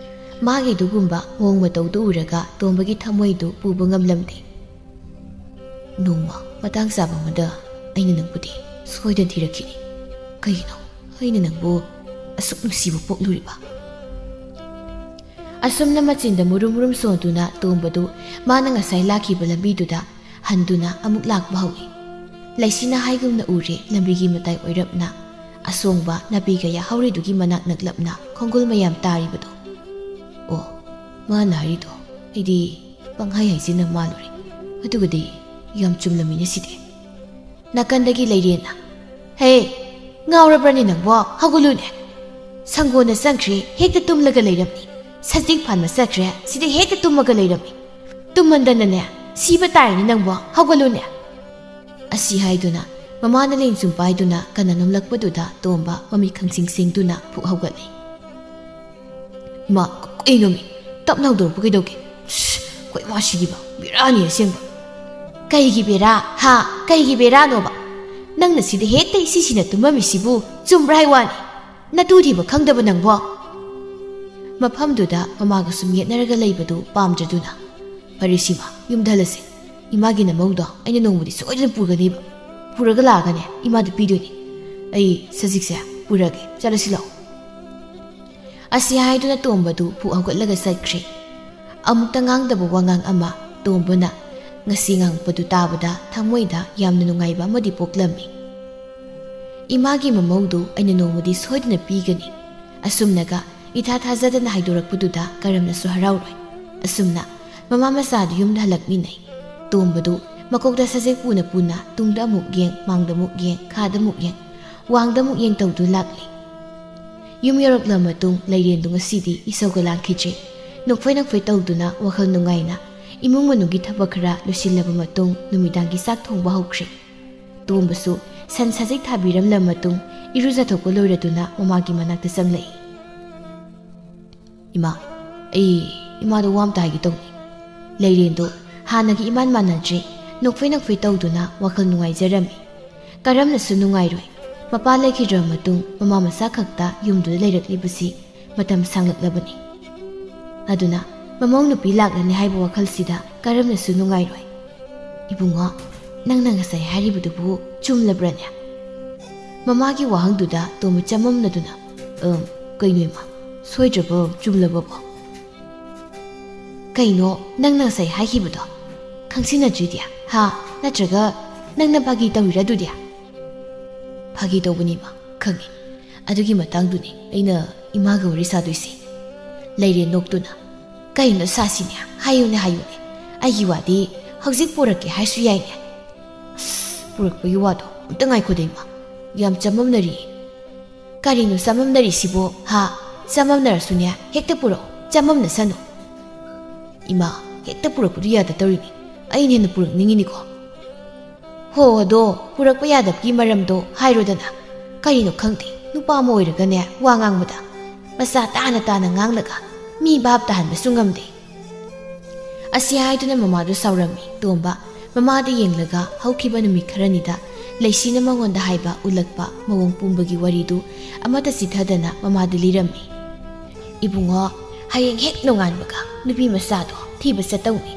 ꯃꯥꯒꯤ ꯑꯗꯨꯒꯨꯝꯕ ꯃꯑꯣꯡ ꯃꯇꯧꯗꯨ ꯎꯔꯒ ꯇꯣꯝꯕꯒꯤ ꯊꯃꯣꯏꯗꯨ ꯄꯨꯕ ꯉꯝꯂꯝꯗꯦ꯫ ꯅꯣꯡꯃ ꯃꯇꯥꯡ ꯆꯥꯕ ꯑꯃꯗ ꯑꯩꯅ ꯅꯪꯕꯨꯗꯤ ꯁꯣꯏꯗꯅ ꯊꯤꯔꯛꯈꯤꯅꯤ꯫ ꯀꯩꯒꯤꯅꯣ ꯑꯩꯅ ꯅꯪꯕꯨ ꯑꯁꯨꯛ ꯅꯨꯡꯁꯤꯕ ꯄꯣꯛꯂꯨꯔꯤꯕ? ꯑꯁꯨꯝꯅ ꯃꯆꯤꯟꯗ ꯃꯨꯔꯨꯝ ꯃꯨꯔꯨꯝ ꯁꯣꯟꯗꯨꯅ ꯇꯣꯝꯕꯗꯨ ꯃꯥꯅ ꯉꯁꯥꯏ ꯂꯥꯛꯈꯤꯕ ꯂꯝꯕꯤꯗꯨꯗ ꯍꯟꯗꯨꯅ ꯑꯃꯨꯛ ꯂꯥꯛꯄ ꯍꯧꯏ꯫ ꯂꯩꯁꯤꯅ ꯍꯥꯏꯒꯨꯝꯅ ꯎꯔꯦ ꯂꯝꯕꯤꯒꯤ ꯃꯇꯥꯏ ꯑꯣꯏꯔꯞꯅ ꯑꯁꯣꯡꯕ ꯅꯥꯄꯤ ꯀꯌꯥ ꯍꯧꯔꯤꯗꯨꯒꯤ ꯃꯅꯥꯛ ꯅꯛꯂꯞꯅ ꯈꯣꯡꯒꯨꯜ ꯃꯌꯥꯝ ꯇꯥꯔꯤꯕꯗꯨ꯫ ꯑꯣ, ꯃꯥꯅ ꯍꯥꯏꯔꯤꯗꯣ ꯑꯩꯗꯤ ꯄꯪꯍꯥꯏ ꯍꯥꯏꯖꯤꯟꯅ ꯃꯥꯜꯂꯨꯔꯦ꯫ ꯑꯗꯨꯒꯗꯤ ꯌꯥꯝ ꯆꯨꯝꯂꯝꯃꯤꯅꯦ ꯁꯤꯗꯤ꯫ ꯅꯥꯀꯟꯗꯒꯤ ꯂꯩꯔꯦꯅ, "ꯍꯦ, ꯉꯥꯎꯔꯕ꯭ꯔꯅꯦ ꯅꯪꯕꯣ? ꯍꯧꯒꯠꯂꯨꯅꯦ꯫ ꯁꯪꯒꯣꯟꯅ ꯆꯪꯈ꯭ꯔꯦ, ꯍꯦꯛꯇ ꯇꯨꯝꯂꯒ ꯂꯩꯔꯝꯃꯤ꯫ ꯁꯖꯤꯛ ꯐꯥꯟꯕ ꯆꯠꯈ꯭ꯔꯦ, ꯁꯤꯗ ꯍꯦꯛꯇ ꯇꯨꯝꯃꯒ ꯂꯩꯔꯝꯃꯤ꯫ ꯇꯨꯝꯃꯟꯗꯅꯅꯦ ꯁꯤꯕ ꯇꯥꯔꯦꯅꯦ ꯅꯪꯕꯣ, ꯍꯧꯒꯠꯂꯨꯅꯦ"꯫ ꯑꯁꯤ ꯍꯥꯏꯗꯨꯅ ꯃꯃꯥꯅ ꯂꯦꯡꯆꯨꯝ ꯄꯥꯏꯗꯨꯅ ꯀꯟꯅ ꯅꯣꯝꯂꯛꯄꯗꯨꯗ ꯇꯣꯝꯕ ꯃꯃꯤꯠ ꯈꯪꯁꯤꯡ ꯁꯤꯡꯗꯨꯅ ꯐꯨꯛ ꯍꯧꯒꯠꯂꯤ꯫ "ꯏꯃꯥ, ꯀꯩꯅꯣꯃꯤ? ꯇꯞꯅ ꯍꯧꯗꯣꯔꯛꯄ ꯀꯩꯗꯧꯒꯦ? ꯁꯁ, ꯑꯩꯈꯣꯏ ꯏꯃꯥꯁꯤꯗꯤꯕ ꯕꯦꯔꯥꯅꯤ ꯑꯁꯦꯡꯕ"꯫ "ꯀꯩꯒꯤ ꯕꯦꯔꯥ? ꯍꯥ? ꯀꯩꯒꯤ ꯕꯦꯔꯥꯅꯣꯕ? ꯅꯪꯅ ꯁꯤꯗ ꯍꯦꯛꯇ ꯏꯁꯤꯁꯤꯅ ꯇꯨꯝꯃꯝꯃꯤꯁꯤꯕꯨ ꯆꯨꯝꯕ꯭ꯔꯥ ꯍꯥꯏ ꯋꯥꯅꯤ? ꯅꯇꯨ ꯊꯤꯕ ꯈꯪꯗꯕ ꯅꯪꯕꯣ?" ꯃꯐꯝꯗꯨꯗ ꯃꯃꯥꯒ ꯁꯨꯝ ꯌꯦꯠꯅꯔꯒ ꯂꯩꯕꯗꯨ ꯄꯥꯝꯗ꯭ꯔꯗꯨꯅ, "ꯐꯔꯦ ꯁꯤꯃ, ꯌꯨꯝꯗ ꯍꯜꯂꯁꯦ꯫ ꯏꯃꯥꯒꯤ ꯅꯃꯧꯗꯣ ꯑꯩꯅ ꯅꯣꯡꯃꯗꯤ ꯁꯣꯏꯗꯅ ꯄꯨꯒꯅꯤꯕ꯫ ꯄꯨꯔꯒ ꯂꯥꯛꯑꯒꯅꯦ ꯏꯃꯥꯗ ꯄꯤꯗꯣꯏꯅꯤ꯫ ꯑꯩ ꯁꯖꯤꯛꯁꯦ ꯄꯨꯔꯒꯦ, ꯆꯠꯂꯁꯤ ꯂꯥꯛꯑꯣ"꯫ ꯑꯁꯤ ꯍꯥꯏꯗꯨꯅ ꯇꯣꯝꯕꯗꯨ ꯐꯨꯛ ꯍꯧꯒꯠꯂꯒ ꯆꯠꯈ꯭ꯔꯦ꯫ ꯑꯃꯨꯛꯇ ꯉꯥꯡꯗꯕ ꯋꯥꯉꯥꯡ ꯑꯃ ꯇꯣꯝꯕꯅ ꯉꯁꯤ ꯉꯥꯡꯉꯛꯄꯗꯨ ꯇꯥꯕꯗ ꯊꯃꯣꯏꯗ ꯌꯥꯝꯅ ꯅꯨꯡꯉꯥꯏꯕ ꯑꯃꯗꯤ ꯄꯣꯛꯂꯝꯃꯤ꯫ "ꯏꯃꯥꯒꯤ ꯃꯃꯧꯗꯨ ꯑꯩꯅ ꯅꯣꯡꯃꯗꯤ ꯁꯣꯏꯗꯅ ꯄꯤꯒꯅꯤ"꯫ ꯑꯁꯨꯝꯅꯒ ꯏꯊꯥ ꯊꯥꯖꯗꯅ ꯍꯥꯏꯗꯣꯔꯛꯄꯗꯨꯗ ꯀꯔꯝꯅꯁꯨ ꯍꯔꯥꯎꯔꯣꯏ꯫ ꯑꯁꯨꯝꯅ ꯃꯃꯥ ꯃꯆꯥꯗꯨ ꯌꯨꯝꯗ ꯍꯜꯂꯛꯃꯤꯟꯅꯩ꯫ ꯇꯣꯝꯕꯗꯨ ꯃꯀꯣꯛꯇ ꯁꯖꯦꯛ ꯄꯨꯅ ꯄꯨꯅ ꯇꯨꯡꯗ ꯑꯃꯨꯛ ꯌꯦꯡ, ꯃꯥꯡꯗ ꯑꯃꯨꯛ ꯌꯦꯡ, ꯈꯥꯗ ꯑꯃꯨꯛ ꯌꯦꯡ, ꯋꯥꯡꯗ ꯑꯃꯨꯛ ꯌꯦꯡ ꯇꯧꯗꯨ ꯂꯥꯛꯂꯤ꯫ ꯌꯨꯝ ꯌꯧꯔꯛꯂꯕ ꯃꯇꯨꯡ ꯂꯩꯔꯦꯟꯗꯨ ꯉꯁꯤꯗꯤ ꯏꯁꯧꯒ ꯂꯥꯡꯈꯤꯗ꯭ꯔꯦ꯫ ꯅꯣꯛꯐꯩ ꯅꯣꯛꯐꯩ ꯇꯧꯗꯨꯅ ꯋꯥꯈꯜ ꯅꯨꯡꯉꯥꯏꯅ ꯏꯃꯨꯡ ꯃꯅꯨꯡꯒꯤ ꯊꯕꯛ ꯈꯔ ꯂꯣꯏꯁꯤꯜꯂꯕ ꯃꯇꯨꯡ ꯅꯨꯃꯤꯗꯥꯡꯒꯤ ꯆꯥꯛ ꯊꯣꯡꯕ ꯍꯧꯈ꯭ꯔꯦ꯫ ꯇꯣꯝꯕꯁꯨ ꯁꯟ ꯁꯖꯤꯛ ꯊꯥꯕꯤꯔꯝꯂꯕ ꯃꯇꯨꯡ ꯏꯔꯨꯖꯊꯣꯛꯄ ꯂꯣꯏꯔꯗꯨꯅ ꯃꯃꯥꯒꯤ ꯃꯅꯥꯛꯇ ꯆꯪꯂꯛꯏ꯫ "ꯏꯃꯥ, ꯑꯩ ꯏꯃꯥꯗꯣ ꯋꯥ ꯑꯝꯇ ꯍꯥꯏꯒꯦ ꯇꯧꯅꯤ"꯫ ꯂꯩꯔꯦꯟꯗꯣ ꯍꯥꯟꯅꯒꯤ ꯏꯃꯥꯟ ꯃꯥꯟꯅꯗ꯭ꯔꯦ꯫ ꯅꯣꯛꯐꯩ ꯅꯣꯛꯐꯩ ꯇꯧꯗꯨꯅ ꯋꯥꯈꯜ ꯅꯨꯡꯉꯥꯏꯖꯔꯝꯃꯤ꯫ ꯀꯔꯝꯅꯁꯨ ꯅꯨꯡꯉꯥꯏꯔꯣꯏ꯫ ꯃꯄꯥ ꯂꯩꯈꯤꯗ꯭ꯔꯕ ꯃꯇꯨꯡ ꯃꯃꯥ ꯃꯆꯥ ꯈꯛꯇ ꯌꯨꯝꯗꯨꯗ ꯂꯩꯔꯛꯂꯤꯕꯁꯤ ꯃꯇꯝ ꯁꯥꯡꯂꯛꯂꯕꯅꯤ꯫ ꯑꯗꯨꯅ ꯃꯃꯧ ꯅꯨꯄꯤ ꯂꯥꯛꯂꯅꯤ ꯍꯥꯏꯕ ꯋꯥꯈꯜꯁꯤꯗ ꯀꯔꯝꯅꯁꯨ ꯅꯨꯡꯉꯥꯏꯔꯣꯏ꯫ "ꯏꯕꯨꯡꯉꯣ, ꯅꯪꯅ ꯉꯁꯥꯏ ꯍꯥꯏꯔꯤꯕꯗꯨꯕꯨ ꯆꯨꯝꯂꯕ꯭ꯔꯅꯦ?" ꯃꯃꯥꯒꯤ ꯋꯥꯍꯪꯗꯨꯗ ꯇꯣꯝꯕ ꯆꯃꯝꯅꯗꯨꯅ, "ꯑꯝ, ꯀꯩꯅꯣ ꯏꯃꯥ, ꯁꯣꯏꯗ꯭ꯔꯕꯣ, ꯆꯨꯝꯂꯕꯕꯣ?" "ꯀꯩꯅꯣ ꯅꯪꯅ ꯉꯁꯥꯏ ꯍꯥꯏꯈꯤꯕꯗꯣ? ꯈꯪꯁꯤꯟꯅꯗ꯭ꯔꯤꯗꯤ? ꯍꯥ? ꯅꯠꯇ꯭ꯔꯒ ꯅꯪꯅ ꯐꯥꯒꯤ ꯇꯧꯔꯤꯔ ꯑꯗꯨꯗꯤ?" "ꯐꯥꯒꯤ ꯇꯧꯕꯅꯤ ꯏꯃꯥ, ꯈꯪꯉꯤ꯫ ꯑꯗꯨꯒꯤ ꯃꯇꯥꯡꯗꯨꯅꯤ ꯑꯩꯅ ꯏꯃꯥꯒ ꯋꯥꯔꯤ ꯁꯥꯗꯣꯏꯁꯦ"꯫ ꯂꯩꯔꯦ ꯅꯣꯛꯇꯨꯅ꯫ "ꯀꯩꯅꯣ ꯁꯥꯁꯤꯅꯦ? ꯍꯥꯏꯌꯨꯅꯦ, ꯍꯥꯏꯌꯨꯅꯦ꯫ ꯑꯩꯒꯤ ꯋꯥꯗꯤ ꯍꯧꯖꯤꯛ ꯄꯨꯔꯛꯀꯦ ꯍꯥꯏꯁꯨ ꯌꯥꯏꯅꯦ꯫ ꯑꯁ, ꯄꯨꯔꯛꯄꯒꯤ ꯋꯥꯗꯣ ꯑꯝꯇ ꯉꯥꯏꯈꯣꯗ ꯏꯃꯥ꯫ ꯌꯥꯝ ꯆꯃꯝꯅꯔꯤꯌꯦ"꯫ "ꯀꯔꯤꯅꯣ ꯆꯃꯝꯅꯔꯤꯁꯤꯕꯣ? ꯍꯥ? ꯆꯃꯝꯅꯔꯁꯨꯅꯦ, ꯍꯦꯛꯇ ꯄꯨꯔꯛꯑꯣ, ꯆꯃꯝꯅꯁꯅꯨ"꯫ "ꯏꯃꯥ, ꯍꯦꯛꯇ ꯄꯨꯔꯛꯄꯗꯨ ꯌꯥꯗ ꯇꯧꯔꯤꯅꯤ꯫ ꯑꯩꯅ ꯍꯦꯟꯅ ꯄꯨꯔꯛꯅꯤꯡꯉꯤꯅꯤꯀꯣ"꯫ "ꯍꯣ, ꯑꯗꯣ ꯄꯨꯔꯛꯄ ꯌꯥꯗꯕꯒꯤ ꯃꯔꯝꯗꯣ ꯍꯥꯏꯔꯣꯗꯅ꯫ ꯀꯔꯤꯅꯣ ꯈꯪꯗꯦ, ꯅꯨꯄꯥ ꯑꯃ ꯑꯣꯏꯔꯒꯅꯦ, ꯋꯥ ꯉꯥꯡꯕꯗ ꯃꯆꯥ ꯇꯥꯅ ꯇꯥꯅ ꯉꯥꯡꯂꯒ ꯃꯤ ꯚꯥꯞ ꯇꯥꯍꯟꯕꯁꯨ ꯉꯝꯗꯦ"꯫ ꯑꯁꯤ ꯍꯥꯏꯗꯨꯅ ꯃꯃꯥꯗꯨ ꯁꯥꯎꯔꯝꯃꯤ꯫ ꯇꯣꯝꯕ ꯃꯃꯥꯗ ꯌꯦꯡꯂꯒ ꯍꯧꯈꯤꯕ ꯅꯨꯃꯤꯠ ꯈꯔꯅꯤꯗ ꯂꯩꯁꯤꯅ ꯃꯉꯣꯟꯗ ꯍꯥꯏꯕ ꯎꯠꯂꯛꯄ ꯃꯑꯣꯡ ꯄꯨꯝꯕꯒꯤ ꯋꯥꯔꯤꯗꯨ ꯑꯃꯠꯇ ꯆꯤꯊꯗꯅ ꯃꯃꯥꯗ ꯂꯤꯔꯝꯃꯤ꯫ "ꯏꯕꯨꯡꯉꯣ, ꯍꯌꯦꯡ ꯍꯦꯛ ꯅꯣꯡꯉꯥꯟꯕꯒ ꯅꯨꯄꯤ ꯃꯆꯥꯗꯣ ꯊꯤꯕ ꯆꯠꯇꯧꯅꯤ꯫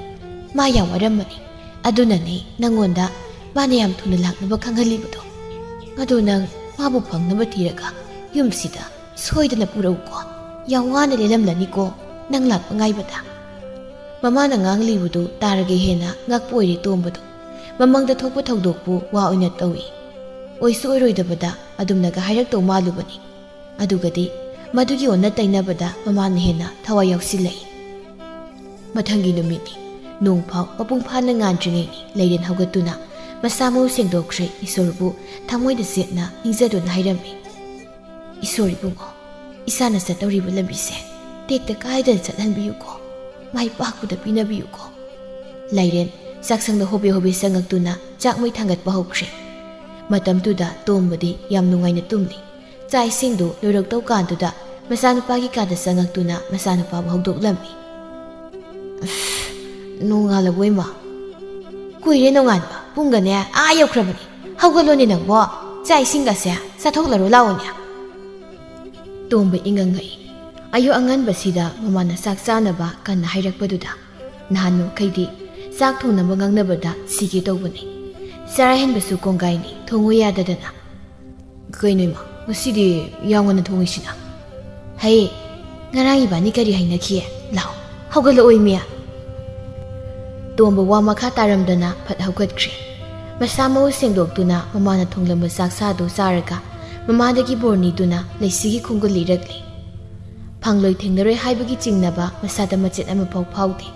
ꯃꯥ ꯌꯥꯝ ꯋꯥꯔꯝꯃꯅꯤ꯫ ꯑꯗꯨꯅꯅꯤ ꯅꯪꯉꯣꯟꯗ ꯃꯥꯅ ꯌꯥꯝ ꯊꯨꯅ ꯂꯥꯛꯅꯕ ꯈꯪꯍꯜꯂꯤꯕꯗꯣ꯫ ꯑꯗꯣ ꯅꯪ ꯃꯥꯕꯨ ꯐꯪꯅꯕ ꯊꯤꯔꯒ ꯌꯨꯝꯁꯤꯗ ꯁꯣꯏꯗꯅ ꯄꯨꯔꯛꯎꯀꯣ꯫ ꯌꯥꯝ ꯋꯥꯅ ꯂꯦꯜꯂꯝꯂꯅꯤꯀꯣ ꯅꯪ ꯂꯥꯛꯄ ꯉꯥꯏꯕꯗ"꯫ ꯃꯃꯥꯅ ꯉꯥꯡꯂꯤꯕꯗꯨ ꯇꯥꯔꯒ ꯍꯦꯟꯅ ꯉꯛꯄ ꯑꯣꯏꯔꯦ ꯇꯣꯝꯕꯗꯣ꯫ ꯃꯃꯪꯗ ꯊꯣꯛꯄ ꯊꯧꯗꯣꯛꯄꯨ ꯋꯥ ꯑꯣꯏꯅ ꯇꯧꯏ꯫ ꯑꯣꯏꯁꯨ ꯑꯣꯏꯔꯣꯏꯗꯕꯗ ꯑꯗꯨꯝꯅꯒ ꯍꯥꯏꯔꯛꯇꯧ ꯃꯥꯜꯂꯨꯕꯅꯤ꯫ ꯑꯗꯨꯒꯗꯤ ꯃꯗꯨꯒꯤ ꯑꯣꯟꯅ ꯇꯩꯅꯕꯗ ꯃꯃꯥꯅ ꯍꯦꯟꯅ ꯊꯋꯥꯏ ꯌꯥꯎꯁꯤꯜꯂꯛꯏ꯫ ꯃꯊꯪꯒꯤ ꯅꯨꯃꯤꯠꯅꯤ꯫ ꯅꯣꯡꯐꯥꯎ ꯃꯄꯨꯡ ꯐꯥꯅ ꯉꯥꯟꯗ꯭ꯔꯤꯉꯩꯅꯤ ꯂꯩꯔꯦꯟ ꯍꯧꯒꯠꯇꯨꯅ ꯃꯁꯥ ꯃꯎ ꯁꯦꯡꯗꯣꯛꯈ꯭ꯔꯦ꯫ ꯏꯁꯣꯔꯕꯨ ꯊꯃꯣꯏꯗ ꯆꯦꯠꯅ ꯅꯤꯡꯖꯗꯨꯅ ꯍꯥꯏꯔꯝꯃꯤ, "ꯏꯁꯣꯔ ꯏꯕꯨꯡꯉꯣ, ꯏꯁꯥꯅ ꯆꯠꯇꯧꯔꯤꯕ ꯂꯝꯕꯤꯁꯦ ꯇꯦꯛꯇ ꯀꯥꯏꯗꯅ ꯆꯠꯍꯟꯕꯤꯌꯨꯀꯣ, ꯃꯥꯏ ꯄꯥꯛꯄꯗ ꯄꯤꯅꯕꯤꯌꯨꯀꯣ"꯫ ꯂꯩꯔꯦꯟ ꯆꯥꯛꯁꯪꯗ ꯍꯣꯕꯦ ꯍꯣꯕꯦ ꯆꯪꯉꯛꯇꯨꯅ ꯆꯥꯛ ꯃꯩ ꯊꯥꯡꯒꯠꯄ ꯍꯧꯈ꯭ꯔꯦ꯫ ꯃꯇꯝꯗꯨꯗ ꯇꯣꯝꯕꯗꯤ ꯌꯥꯝ ꯅꯨꯡꯉꯥꯏꯅ ꯇꯨꯝꯂꯤ꯫ ꯆꯥꯛ ꯏꯁꯤꯡꯗꯨ ꯂꯣꯏꯔꯛꯇꯧ ꯀꯥꯟꯗꯨꯗ ꯃꯆꯥꯅꯨꯄꯥꯒꯤ ꯀꯥꯗ ꯆꯪꯉꯛꯇꯨꯅ ꯃꯆꯥꯅꯨꯄꯥꯕꯨ ꯍꯧꯗꯣꯛꯂꯝꯃꯤ꯫ "ꯑꯁ, ꯅꯣꯡꯉꯥꯜꯂꯕꯣ ꯏꯃꯥ? ꯀꯨꯏꯔꯦ ꯅꯣꯡꯉꯥꯟꯕ, ꯄꯨꯡꯒꯅꯦ ꯑꯥ ꯌꯧꯈ꯭ꯔꯕꯅꯤ꯫ ꯍꯧꯒꯠꯂꯣꯅꯦ ꯅꯪꯕꯣ, ꯆꯥꯛ ꯏꯁꯤꯡꯒꯁꯦ ꯆꯥꯊꯣꯛꯂꯔꯣ ꯂꯥꯛꯑꯣꯅꯦ"꯫ ꯇꯣꯝꯕ ꯏꯉꯛ ꯉꯛꯏ꯫ ꯑꯌꯨꯛ ꯑꯉꯟꯕꯁꯤꯗ ꯃꯃꯥꯅ ꯆꯥꯛ ꯆꯥꯅꯕ ꯀꯟꯅ ꯍꯥꯏꯔꯛꯄꯗꯨꯗ ꯅꯍꯥꯟ ꯃꯈꯩꯗꯤ ꯆꯥꯛ ꯊꯣꯡꯅꯕ ꯉꯥꯡꯅꯕꯗ ꯁꯤꯒꯦ ꯇꯧꯕꯅꯤ꯫ ꯆꯔꯥ ꯍꯦꯟꯕꯁꯨ ꯀꯣꯡꯒꯥꯏꯅꯤ, ꯊꯣꯡꯉꯨ ꯌꯥꯗꯗꯅ꯫ "ꯀꯩꯅꯣ ꯏꯃꯥ, ꯉꯁꯤꯗꯤ ꯌꯥꯝ ꯉꯟꯅ ꯊꯣꯡꯉꯤꯁꯤꯅ?" "ꯍꯩ, ꯉꯔꯥꯡ ꯏꯕꯥꯅꯤ ꯀꯔꯤ ꯍꯥꯏꯅꯈꯤ? ꯂꯥꯎ, ꯍꯧꯒꯠꯂꯛꯑꯣ ꯏꯃꯤ"꯫ ꯇꯣꯝꯕ ꯋꯥ ꯃꯈꯥ ꯇꯥꯔꯝꯗꯅ ꯐꯠ ꯍꯧꯒꯠꯈ꯭ꯔꯦ꯫ ꯃꯁꯥ ꯃꯎ ꯁꯦꯡꯗꯣꯛꯇꯨꯅ ꯃꯃꯥꯅ ꯊꯣꯡꯂꯝꯕ ꯆꯥꯛ ꯁꯥꯗꯨ ꯆꯥꯔꯒ ꯃꯃꯥꯗꯒꯤ ꯕꯣꯔ ꯅꯤꯗꯨꯅ ꯂꯩꯁꯤꯒꯤ ꯈꯣꯡꯒꯨꯜ ꯂꯤꯔꯛꯂꯤ꯫ ꯐꯪꯂꯣꯏ ꯊꯦꯡꯅꯔꯣꯏ ꯍꯥꯏꯕꯒꯤ ꯆꯤꯡꯅꯕ ꯃꯁꯥꯗ ꯃꯆꯦꯠ ꯑꯃꯐꯥꯎ ꯐꯥꯎꯗꯦ꯫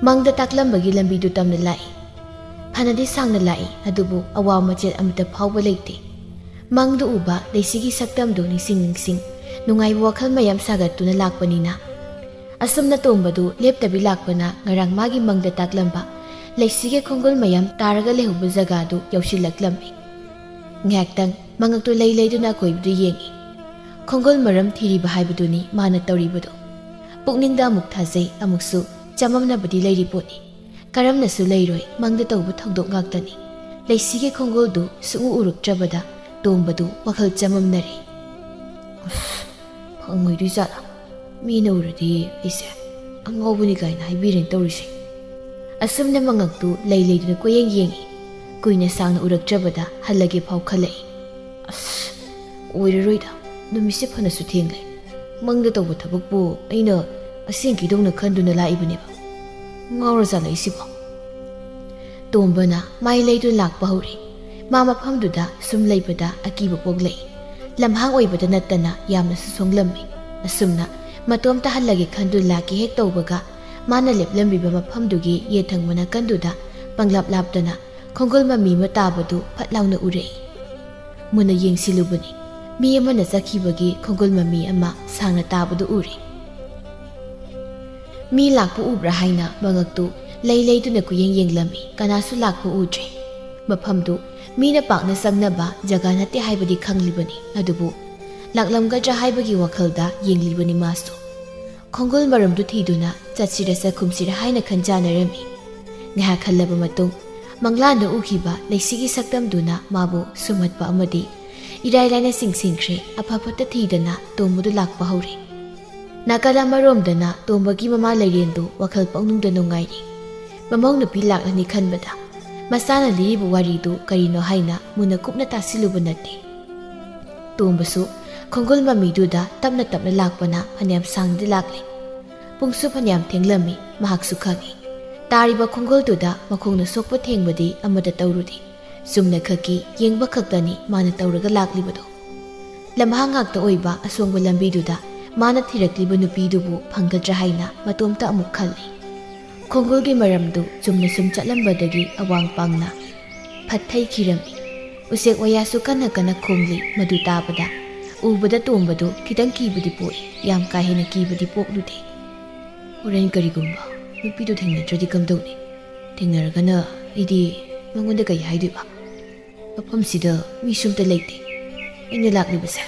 ꯃꯪꯗ ꯇꯥꯛꯂꯝꯕꯒꯤ ꯂꯝꯕꯤꯗꯨ ꯇꯝꯅ ꯂꯥꯛꯏ꯫ ꯐꯅꯗꯤ ꯁꯥꯡꯅ ꯂꯥꯛꯏ, ꯑꯗꯨꯕꯨ ꯑꯋꯥꯕ ꯃꯆꯦꯠ ꯑꯃꯠꯇ ꯐꯥꯎꯕ ꯂꯩꯇꯦ꯫ ꯃꯪꯗ ꯎꯕ ꯂꯩꯁꯤꯒꯤ ꯁꯛꯇꯝꯗꯨ ꯅꯤꯡꯁꯤꯡ ꯅꯤꯡꯁꯤꯡ ꯅꯨꯡꯉꯥꯏꯕ ꯋꯥꯈꯜ ꯃꯌꯥꯝ ꯁꯥꯒꯠꯇꯨꯅ ꯂꯥꯛꯄꯅꯤꯅ꯫ ꯑꯁꯨꯝꯅ ꯇꯣꯝꯕꯗꯨ ꯂꯦꯞꯇꯕꯤ ꯂꯥꯛꯄꯅ ꯉꯔꯥꯡ ꯃꯥꯒꯤ ꯃꯪꯗ ꯇꯥꯛꯂꯝꯕ ꯂꯩꯁꯤꯒꯤ ꯈꯣꯡꯒꯨꯜ ꯃꯌꯥꯝ ꯇꯥꯔꯒ ꯂꯩꯍꯧꯕ ꯖꯒꯥꯗꯨ ꯌꯧꯁꯤꯜꯂꯛꯂꯝꯃꯤ꯫ ꯉꯥꯏꯍꯥꯛꯇꯪ ꯃꯉꯛꯇꯨ ꯂꯩ ꯂꯩꯗꯨꯅ ꯑꯀꯣꯏꯕꯗꯨ ꯌꯦꯡꯏ꯫ ꯈꯣꯡꯒꯨꯜ ꯃꯔꯝ ꯊꯤꯔꯤꯕ ꯍꯥꯏꯕꯗꯨꯅꯤ ꯃꯥꯅ ꯇꯧꯔꯤꯕꯗꯨ꯫ ꯄꯨꯛꯅꯤꯡꯗ ꯑꯃꯨꯛ ꯊꯥꯖꯩ, ꯑꯃꯨꯛꯁꯨ ꯆꯃꯝꯅꯕꯗꯤ ꯂꯩꯔꯤ ꯄꯣꯠꯅꯤ꯫ ꯀꯔꯝꯅꯁꯨ ꯂꯩꯔꯣꯏ, ꯃꯪꯗ ꯇꯧꯕ ꯊꯧꯗꯣꯛ ꯉꯥꯛꯇꯅꯤ꯫ ꯂꯩꯁꯤꯒꯤ ꯈꯣꯡꯒꯨꯜꯗꯨ ꯁꯨꯛꯎ ꯎꯔꯛꯇ꯭ꯔꯕꯗ ꯇꯣꯝꯕꯗꯨ ꯋꯥꯈꯜ ꯆꯃꯝꯅꯔꯦ꯫ "ꯑꯁ, ꯐꯪꯉꯣꯏꯗꯣꯏ ꯖꯥꯠꯂꯥ? ꯃꯤꯅ ꯎꯔꯗꯤ ꯑꯩꯁꯦ ꯑꯉꯥꯎꯕꯅꯤ ꯀꯥꯏꯅ ꯍꯥꯏꯕꯤꯔꯦꯅ ꯇꯧꯔꯤꯁꯦ"꯫ ꯑꯁꯨꯝꯅ ꯃꯉꯛꯇꯨ ꯂꯩ ꯂꯩꯗꯨꯅ ꯀꯣꯏꯌꯦꯡ ꯌꯦꯡꯏ꯫ ꯀꯨꯏꯅ ꯁꯥꯡꯅ ꯎꯔꯛꯇ꯭ꯔꯕꯗ ꯍꯜꯂꯒꯦ ꯐꯥꯎ ꯈꯜꯂꯛꯏ꯫ "ꯑꯁ, ꯑꯣꯏꯔꯔꯣꯏꯗ, ꯅꯨꯃꯤꯠꯁꯦ ꯐꯅꯁꯨ ꯊꯦꯡꯂꯦ꯫ ꯃꯪꯗ ꯇꯧꯕ ꯊꯕꯛꯄꯨ ꯑꯩꯅ ꯑꯁꯦꯡꯀꯤꯗꯧꯅ ꯈꯟꯗꯨꯅ ꯂꯥꯛꯏꯕꯅꯦꯕ꯫ ꯉꯥꯎꯔꯖꯥꯠꯂꯣ ꯑꯩꯁꯤꯕꯣ? ꯇꯣꯝꯕꯅ ꯃꯥꯏ ꯂꯩꯗꯨꯅ ꯂꯥꯛꯄ ꯍꯧꯔꯦ꯫ ꯃꯥ ꯃꯐꯝꯗꯨꯗ ꯁꯨꯝ ꯂꯩꯕꯗ ꯑꯀꯤꯕ ꯄꯣꯛꯂꯛꯏ꯫ ꯂꯝꯍꯥꯡ ꯑꯣꯏꯕꯗ ꯅꯠꯇꯅ ꯌꯥꯝꯅꯁꯨ ꯁꯣꯡꯂꯝꯃꯤ꯫ ꯑꯁꯨꯝꯅ ꯃꯇꯣꯝꯇ ꯍꯜꯂꯒꯦ ꯈꯟꯗꯨꯅ ꯂꯥꯛꯀꯦ ꯍꯦꯛ ꯇꯧꯕꯒ, ꯃꯥꯅ ꯂꯦꯞꯂꯝꯃꯤꯕ ꯃꯐꯝꯗꯨꯒꯤ ꯌꯦꯠ ꯊꯪꯕ ꯅꯥꯀꯟꯗꯨꯗ ꯄꯪꯂꯥꯞ ꯂꯥꯞꯇꯅ ꯈꯣꯡꯒꯨꯜ ꯃꯃꯤ ꯑꯃ ꯇꯥꯕꯗꯨ ꯐꯠ ꯂꯥꯎꯅ ꯎꯔꯛꯏ꯫ ꯃꯨꯟꯅ ꯌꯦꯡꯁꯤꯜꯂꯨꯕꯅꯤ꯫ ꯃꯤ ꯑꯃꯅ ꯆꯠꯈꯤꯕꯒꯤ ꯈꯣꯡꯒꯨꯜ ꯃꯃꯤ ꯑꯃ ꯁꯥꯡꯅ ꯇꯥꯕꯗꯨ ꯎꯔꯦ꯫ ꯃꯤ ꯂꯥꯛꯄ ꯎꯕ꯭ꯔꯥ ꯍꯥꯏꯅ ꯃꯉꯛꯇꯨ ꯂꯩ ꯂꯩꯗꯨꯅ ꯀꯨꯌꯦꯡ ꯌꯦꯡꯂꯝꯃꯤ꯫ ꯀꯅꯥꯁꯨ ꯂꯥꯛꯄ ꯎꯗ꯭ꯔꯦ꯫ ꯃꯐꯝꯗꯨ ꯃꯤꯅ ꯄꯥꯛꯅ ꯆꯪꯅꯕ ꯖꯒꯥ ꯅꯠꯇꯦ ꯍꯥꯏꯕꯗꯤ ꯈꯪꯂꯤꯕꯅꯤ, ꯑꯗꯨꯕꯨ ꯂꯥꯛꯂꯝꯒꯗ꯭ꯔꯥ ꯍꯥꯏꯕꯒꯤ ꯋꯥꯈꯜꯗ ꯌꯦꯡꯂꯤꯕꯅꯤ ꯃꯥꯁꯨ꯫ ꯈꯣꯡꯒꯨꯜ ꯃꯔꯝꯗꯨ ꯊꯤꯗꯨꯅ ꯆꯠꯁꯤꯔ ꯆꯠꯈꯨꯝꯁꯤꯔ ꯍꯥꯏꯅ ꯈꯟꯖꯥꯅꯔꯝꯃꯤ꯫ ꯉꯥꯏꯍꯥꯛ ꯈꯜꯂꯕ ꯃꯇꯨꯡ, ꯃꯪꯂꯥꯟꯗ ꯎꯈꯤꯕ ꯂꯩꯁꯤꯒꯤ ꯁꯛꯇꯝꯗꯨꯅ ꯃꯥꯕꯨ ꯁꯨꯝꯍꯠꯄ ꯑꯃꯗꯤ ꯏꯔꯥꯏ ꯂꯥꯏꯅ ꯆꯤꯡꯁꯤꯟꯈ꯭ꯔꯦ꯫ ꯑꯐ ꯐꯠꯇ ꯊꯤꯗꯅ ꯇꯣꯝꯕꯗꯨ ꯂꯥꯛꯄ ꯍꯧꯔꯦ꯫ ꯅꯥꯀꯜ ꯑꯃꯔꯣꯝꯗꯅ ꯇꯣꯝꯕꯒꯤ ꯃꯃꯥ ꯂꯩꯔꯦꯟꯗꯨ ꯋꯥꯈꯜ ꯄꯪꯅꯨꯡꯗ ꯅꯨꯡꯉꯥꯏꯔꯤ꯫ ꯃꯃꯧ ꯅꯨꯄꯤ ꯂꯥꯛꯂꯅꯤ ꯈꯟꯕꯗ, ꯃꯆꯥꯅ ꯂꯤꯔꯤꯕ ꯋꯥꯔꯤꯗꯨ ꯀꯔꯤꯅꯣ ꯍꯥꯏꯅ ꯃꯨꯟꯅ ꯀꯨꯞꯅ ꯇꯥꯁꯤꯜꯂꯨꯕ ꯅꯠꯇꯦ꯫ ꯇꯣꯝꯕꯁꯨ ꯈꯣꯡꯒꯨꯜ ꯃꯃꯤꯗꯨꯗ ꯇꯞꯅ ꯇꯞꯅ ꯂꯥꯛꯄꯅ ꯐꯅꯌꯥꯝ ꯁꯥꯡꯅꯗꯤ ꯂꯥꯛꯂꯦ꯫ ꯄꯨꯡꯁꯨ ꯐꯅꯌꯥꯝ ꯊꯦꯡꯂꯝꯃꯤ꯫ ꯃꯍꯥꯛꯁꯨ ꯈꯪꯏ꯫ ꯇꯥꯔꯤꯕ ꯈꯣꯡꯒꯨꯜꯗꯨꯗ ꯃꯈꯣꯡꯅ ꯁꯣꯛꯄ ꯊꯦꯡꯕꯗꯤ ꯑꯃꯠꯇ ꯇꯧꯔꯨꯗꯦ꯫ ꯆꯨꯝꯅ ꯈꯛꯀꯤ ꯌꯦꯡꯕ ꯈꯛꯇꯅꯤ ꯃꯥꯅ ꯇꯧꯔꯒ ꯂꯥꯛꯂꯤꯕꯗꯣ꯫ ꯂꯝꯍꯥꯡ ꯉꯥꯛꯇ ꯑꯣꯏꯕ ꯑꯁꯣꯡꯕ ꯂꯝꯕꯤꯗꯨꯗ ꯃꯥꯅ ꯊꯤꯔꯛꯂꯤꯕ ꯅꯨꯄꯤꯗꯨꯕꯨ ꯐꯪꯒꯗ꯭ꯔꯥ ꯍꯥꯏꯅ ꯃꯇꯣꯝꯇ ꯑꯃꯨꯛ ꯈꯜꯂꯤ꯫ ꯈꯣꯡꯒꯨꯜꯒꯤ ꯃꯔꯝꯗꯨ ꯆꯨꯝꯅ ꯁꯨꯝ ꯆꯠꯂꯝꯕꯗꯒꯤ ꯑꯋꯥꯡ ꯄꯥꯡꯅ ꯐꯠ ꯊꯩꯈꯤꯔꯝꯃꯤ꯫ ꯎꯆꯦꯛ ꯋꯥꯌꯥꯁꯨ ꯀꯟꯅ ꯀꯟꯅ ꯈꯣꯡꯂꯤ꯫ ꯃꯗꯨ ꯇꯥꯕꯗ ꯎꯕꯗ ꯇꯣꯝꯕꯗꯨ ꯈꯤꯇꯪ ꯀꯤꯕꯗꯤ ꯄꯣꯛꯏ꯫ ꯌꯥꯝ ꯀꯥ ꯍꯦꯟꯅ ꯀꯤꯕꯗꯤ ꯄꯣꯛꯂꯨꯗꯦ꯫ ꯍꯣꯔꯦꯟ ꯀꯔꯤꯒꯨꯝꯕ ꯅꯨꯄꯤꯗꯨ ꯊꯦꯡꯅꯗ꯭ꯔꯗꯤ ꯀꯝꯗꯧꯅꯤ? ꯊꯦꯡꯅꯔꯒꯅ ꯑꯩꯗꯤ ꯃꯉꯣꯟꯗ ꯀꯔꯤ ꯍꯥꯏꯗꯣꯏꯕ? ꯃꯐꯝꯁꯤꯗ ꯃꯤꯁꯨ ꯑꯝꯇ ꯂꯩꯇꯦ꯫ ꯑꯩꯅ ꯂꯥꯛꯂꯤꯕꯁꯦ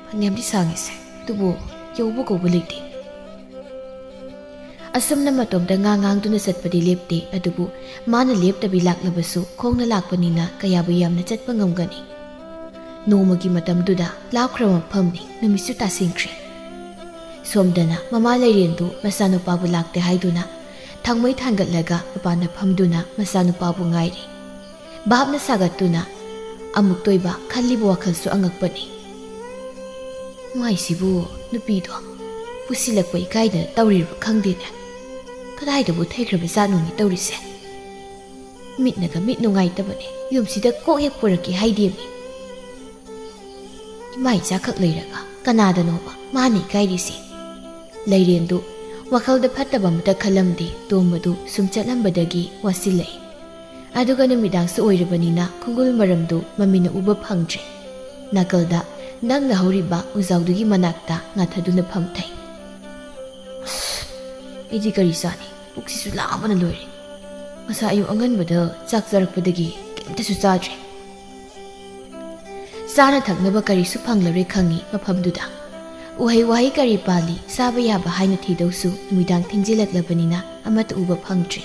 ꯐꯅꯌꯥꯝꯗꯤ ꯁꯥꯡꯉꯤꯁꯦ, ꯑꯗꯨꯕꯨ ꯌꯧꯕ ꯀꯧꯕ ꯂꯩꯇꯦ꯫ ꯑꯁꯨꯝꯅ ꯃꯇꯣꯝꯇ ꯉꯥ ꯉꯥꯡꯗꯨꯅ ꯆꯠꯄꯗꯤ ꯂꯦꯞꯇꯦ, ꯑꯗꯨꯕꯨ ꯃꯥꯅ ꯂꯦꯞꯇꯕꯤ ꯂꯥꯛꯂꯕꯁꯨ ꯈꯣꯡꯅ ꯂꯥꯛꯄꯅꯤꯅ ꯀꯌꯥꯕꯨ ꯌꯥꯝꯅ ꯆꯠꯄ ꯉꯝꯒꯅꯤ? ꯅꯣꯡꯃꯒꯤ ꯃꯇꯝꯗꯨꯗ ꯂꯥꯞꯈ꯭ꯔꯕ ꯃꯐꯝꯅꯤ꯫ ꯅꯨꯃꯤꯠꯁꯨ ꯇꯥꯁꯤꯟꯈ꯭ꯔꯦ꯫ ꯁꯣꯝꯗꯅ ꯃꯃꯥ ꯂꯩꯔꯦꯟꯗꯨ ꯃꯆꯥꯅꯨꯄꯥꯕꯨ ꯂꯥꯛꯇꯦ ꯍꯥꯏꯗꯨꯅ ꯊꯥꯡꯃꯩ ꯊꯥꯡꯒꯠꯂꯒ ꯃꯄꯥꯟꯗ ꯐꯝꯗꯨꯅ ꯃꯆꯥꯅꯨꯄꯥꯕꯨ ꯉꯥꯏꯔꯤ꯫ ꯚꯥꯞꯅ ꯁꯥꯒꯠꯇꯨꯅ ꯑꯃꯨꯛꯇꯣꯏꯕ ꯈꯜꯂꯤꯕ ꯋꯥꯈꯜꯁꯨ ꯑꯉꯛꯄꯅꯤ꯫ ꯃꯥꯏꯁꯤꯕꯨ ꯅꯨꯄꯤꯗꯣ ꯄꯨꯁꯤꯜꯂꯛꯄ ꯏꯀꯥꯏꯗꯅ ꯇꯧꯔꯤꯕ ꯈꯪꯗꯦꯅꯦ꯫ ꯀꯗꯥꯏꯗꯕꯨ ꯊꯩꯈ꯭ꯔꯕꯖꯥꯠꯅꯣꯅꯦ ꯇꯧꯔꯤꯁꯦ? ꯃꯤꯠꯅꯒ ꯃꯤꯠ ꯅꯨꯡꯉꯥꯏꯇꯕꯅꯦ, ꯌꯨꯝꯁꯤꯗ ꯀꯣꯛ ꯍꯦꯛ ꯄꯨꯔꯛꯀꯦ ꯍꯥꯏꯗꯦꯃꯤ꯫ ꯏꯃꯥ ꯏꯆꯥꯈꯛ ꯂꯩꯔꯒ ꯀꯅꯥꯗꯅꯣꯕ ꯃꯥꯅ ꯏꯀꯥꯏꯔꯤꯁꯦ? ꯂꯩꯔꯦꯟꯗꯨ ꯋꯥꯈꯜꯗ ꯐꯠꯇꯕ ꯑꯃꯇ ꯈꯜꯂꯝꯗꯦ꯫ ꯇꯣꯝꯕꯗꯨ ꯁꯨꯝ ꯆꯠꯂꯝꯕꯗꯒꯤ ꯋꯥꯁꯤꯜꯂꯛꯏ꯫ ꯑꯗꯨꯒ ꯅꯨꯃꯤꯗꯥꯡꯁꯨ ꯑꯣꯏꯔꯕꯅꯤꯅ ꯈꯣꯡꯒꯨꯜ ꯃꯔꯝꯗꯨ ꯃꯃꯤꯠꯅ ꯎꯕ ꯐꯪꯗ꯭ꯔꯦ꯫ ꯅꯥꯀꯜꯗ ꯅꯛꯅ ꯍꯧꯔꯤꯕ ꯎꯖꯥꯎꯗꯨꯒꯤ ꯃꯅꯥꯛꯇ ꯉꯥꯊꯗꯨꯅ ꯐꯝꯊꯩ꯫ "ꯑꯁ, ꯑꯩꯗꯤ ꯀꯔꯤ ꯆꯥꯅꯤ? ꯄꯨꯛꯁꯤꯁꯨ ꯂꯥꯝꯕꯅ ꯂꯣꯏꯔꯦ꯫ ꯉꯁꯥꯏ ꯑꯌꯨꯛ ꯑꯉꯟꯕꯗ ꯆꯥꯛ ꯆꯥꯔꯛꯄꯗꯒꯤ ꯀꯩꯝꯇꯁꯨ ꯆꯥꯗ꯭ꯔꯦ꯫" ꯆꯥꯅ ꯊꯛꯅꯕ ꯀꯔꯤꯁꯨ ꯐꯪꯂꯔꯣꯏ ꯈꯪꯏ ꯃꯐꯝꯗꯨꯗ꯫ ꯎꯍꯩ ꯋꯥꯍꯩ ꯀꯔꯤ ꯄꯥꯜꯂꯤ, ꯆꯥꯕ ꯌꯥꯕ ꯍꯥꯏꯅ ꯊꯤꯗꯧꯁꯨ ꯅꯨꯃꯤꯗꯥꯡ ꯊꯦꯡꯖꯤꯜꯂꯛꯂꯕꯅꯤꯅ ꯑꯃꯠꯇ ꯎꯕ ꯐꯪꯗ꯭ꯔꯦ꯫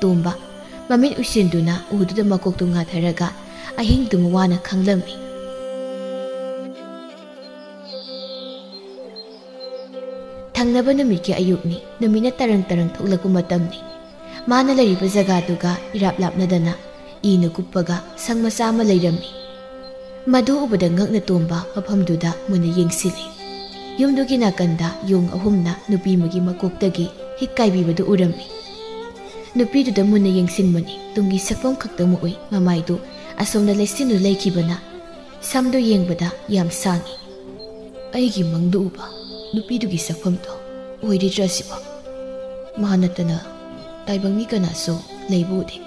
ꯇꯣꯝꯕ ꯃꯃꯤꯠ ꯎꯏꯁꯤꯟꯗꯨꯅ ꯎꯗꯨꯗ ꯃꯀꯣꯛꯇꯨ ꯉꯥꯊꯔꯒ ꯑꯍꯤꯡꯗꯨꯃ ꯋꯥꯅ ꯈꯥꯡꯂꯝꯃꯤ꯫ ꯊꯪꯅꯕ ꯅꯨꯃꯤꯠꯀꯤ ꯑꯌꯨꯛꯅꯤ꯫ ꯅꯨꯃꯤꯠꯅ ꯇꯔꯪ ꯇꯔꯪ ꯊꯣꯛꯂꯛꯄ ꯃꯇꯝꯅꯤ꯫ ꯃꯥꯅ ꯂꯩꯔꯤꯕ ꯖꯒꯥꯗꯨꯒ ꯏꯔꯥꯞ ꯂꯥꯞꯅꯗꯅ ꯏꯅ ꯀꯨꯞꯄꯒ ꯁꯪ ꯃꯆꯥ ꯑꯃ ꯂꯩꯔꯝꯃꯤ꯫ ꯃꯗꯨ ꯎꯕꯗ ꯉꯛꯅ ꯇꯣꯝꯕ ꯃꯐꯝꯗꯨꯗ ꯃꯨꯟꯅ ꯌꯦꯡꯁꯤꯜꯂꯤ꯫ ꯌꯨꯝꯗꯨꯒꯤ ꯅꯥꯀꯟꯗ ꯌꯣꯡ ꯑꯍꯨꯝꯅ ꯅꯨꯄꯤ ꯑꯃꯒꯤ ꯃꯀꯣꯛꯇꯒꯤ ꯍꯤꯛ ꯀꯥꯏꯕꯤꯕꯗꯨ ꯎꯔꯝꯃꯤ꯫ ꯅꯨꯄꯤꯗꯨꯗ ꯃꯨꯟꯅ ꯌꯦꯡꯁꯤꯟꯕꯅꯤ꯫ ꯇꯨꯡꯒꯤ ꯁꯛꯐꯝ ꯈꯛꯇꯃꯛ ꯎꯏ꯫ ꯃꯃꯥꯏꯗꯨ ꯑꯁꯣꯝꯗ ꯂꯩꯁꯤꯟꯗꯨꯅ ꯂꯩꯈꯤꯕꯅ ꯁꯝꯗꯨ ꯌꯦꯡꯕꯗ ꯌꯥꯝ ꯁꯥꯡꯏ꯫ ꯑꯩꯒꯤ ꯃꯪꯗ ꯎꯕ ꯅꯨꯄꯤꯗꯨꯒꯤ ꯁꯛꯐꯝꯗꯣ ꯑꯣꯏꯔꯤꯗ꯭ꯔꯥ ꯁꯤꯕꯣ? ꯃꯥ ꯅꯠꯇꯅ ꯇꯥꯏꯕꯪ ꯃꯤ ꯀꯅꯥꯁꯨ ꯂꯩꯕ ꯎꯗꯦ꯫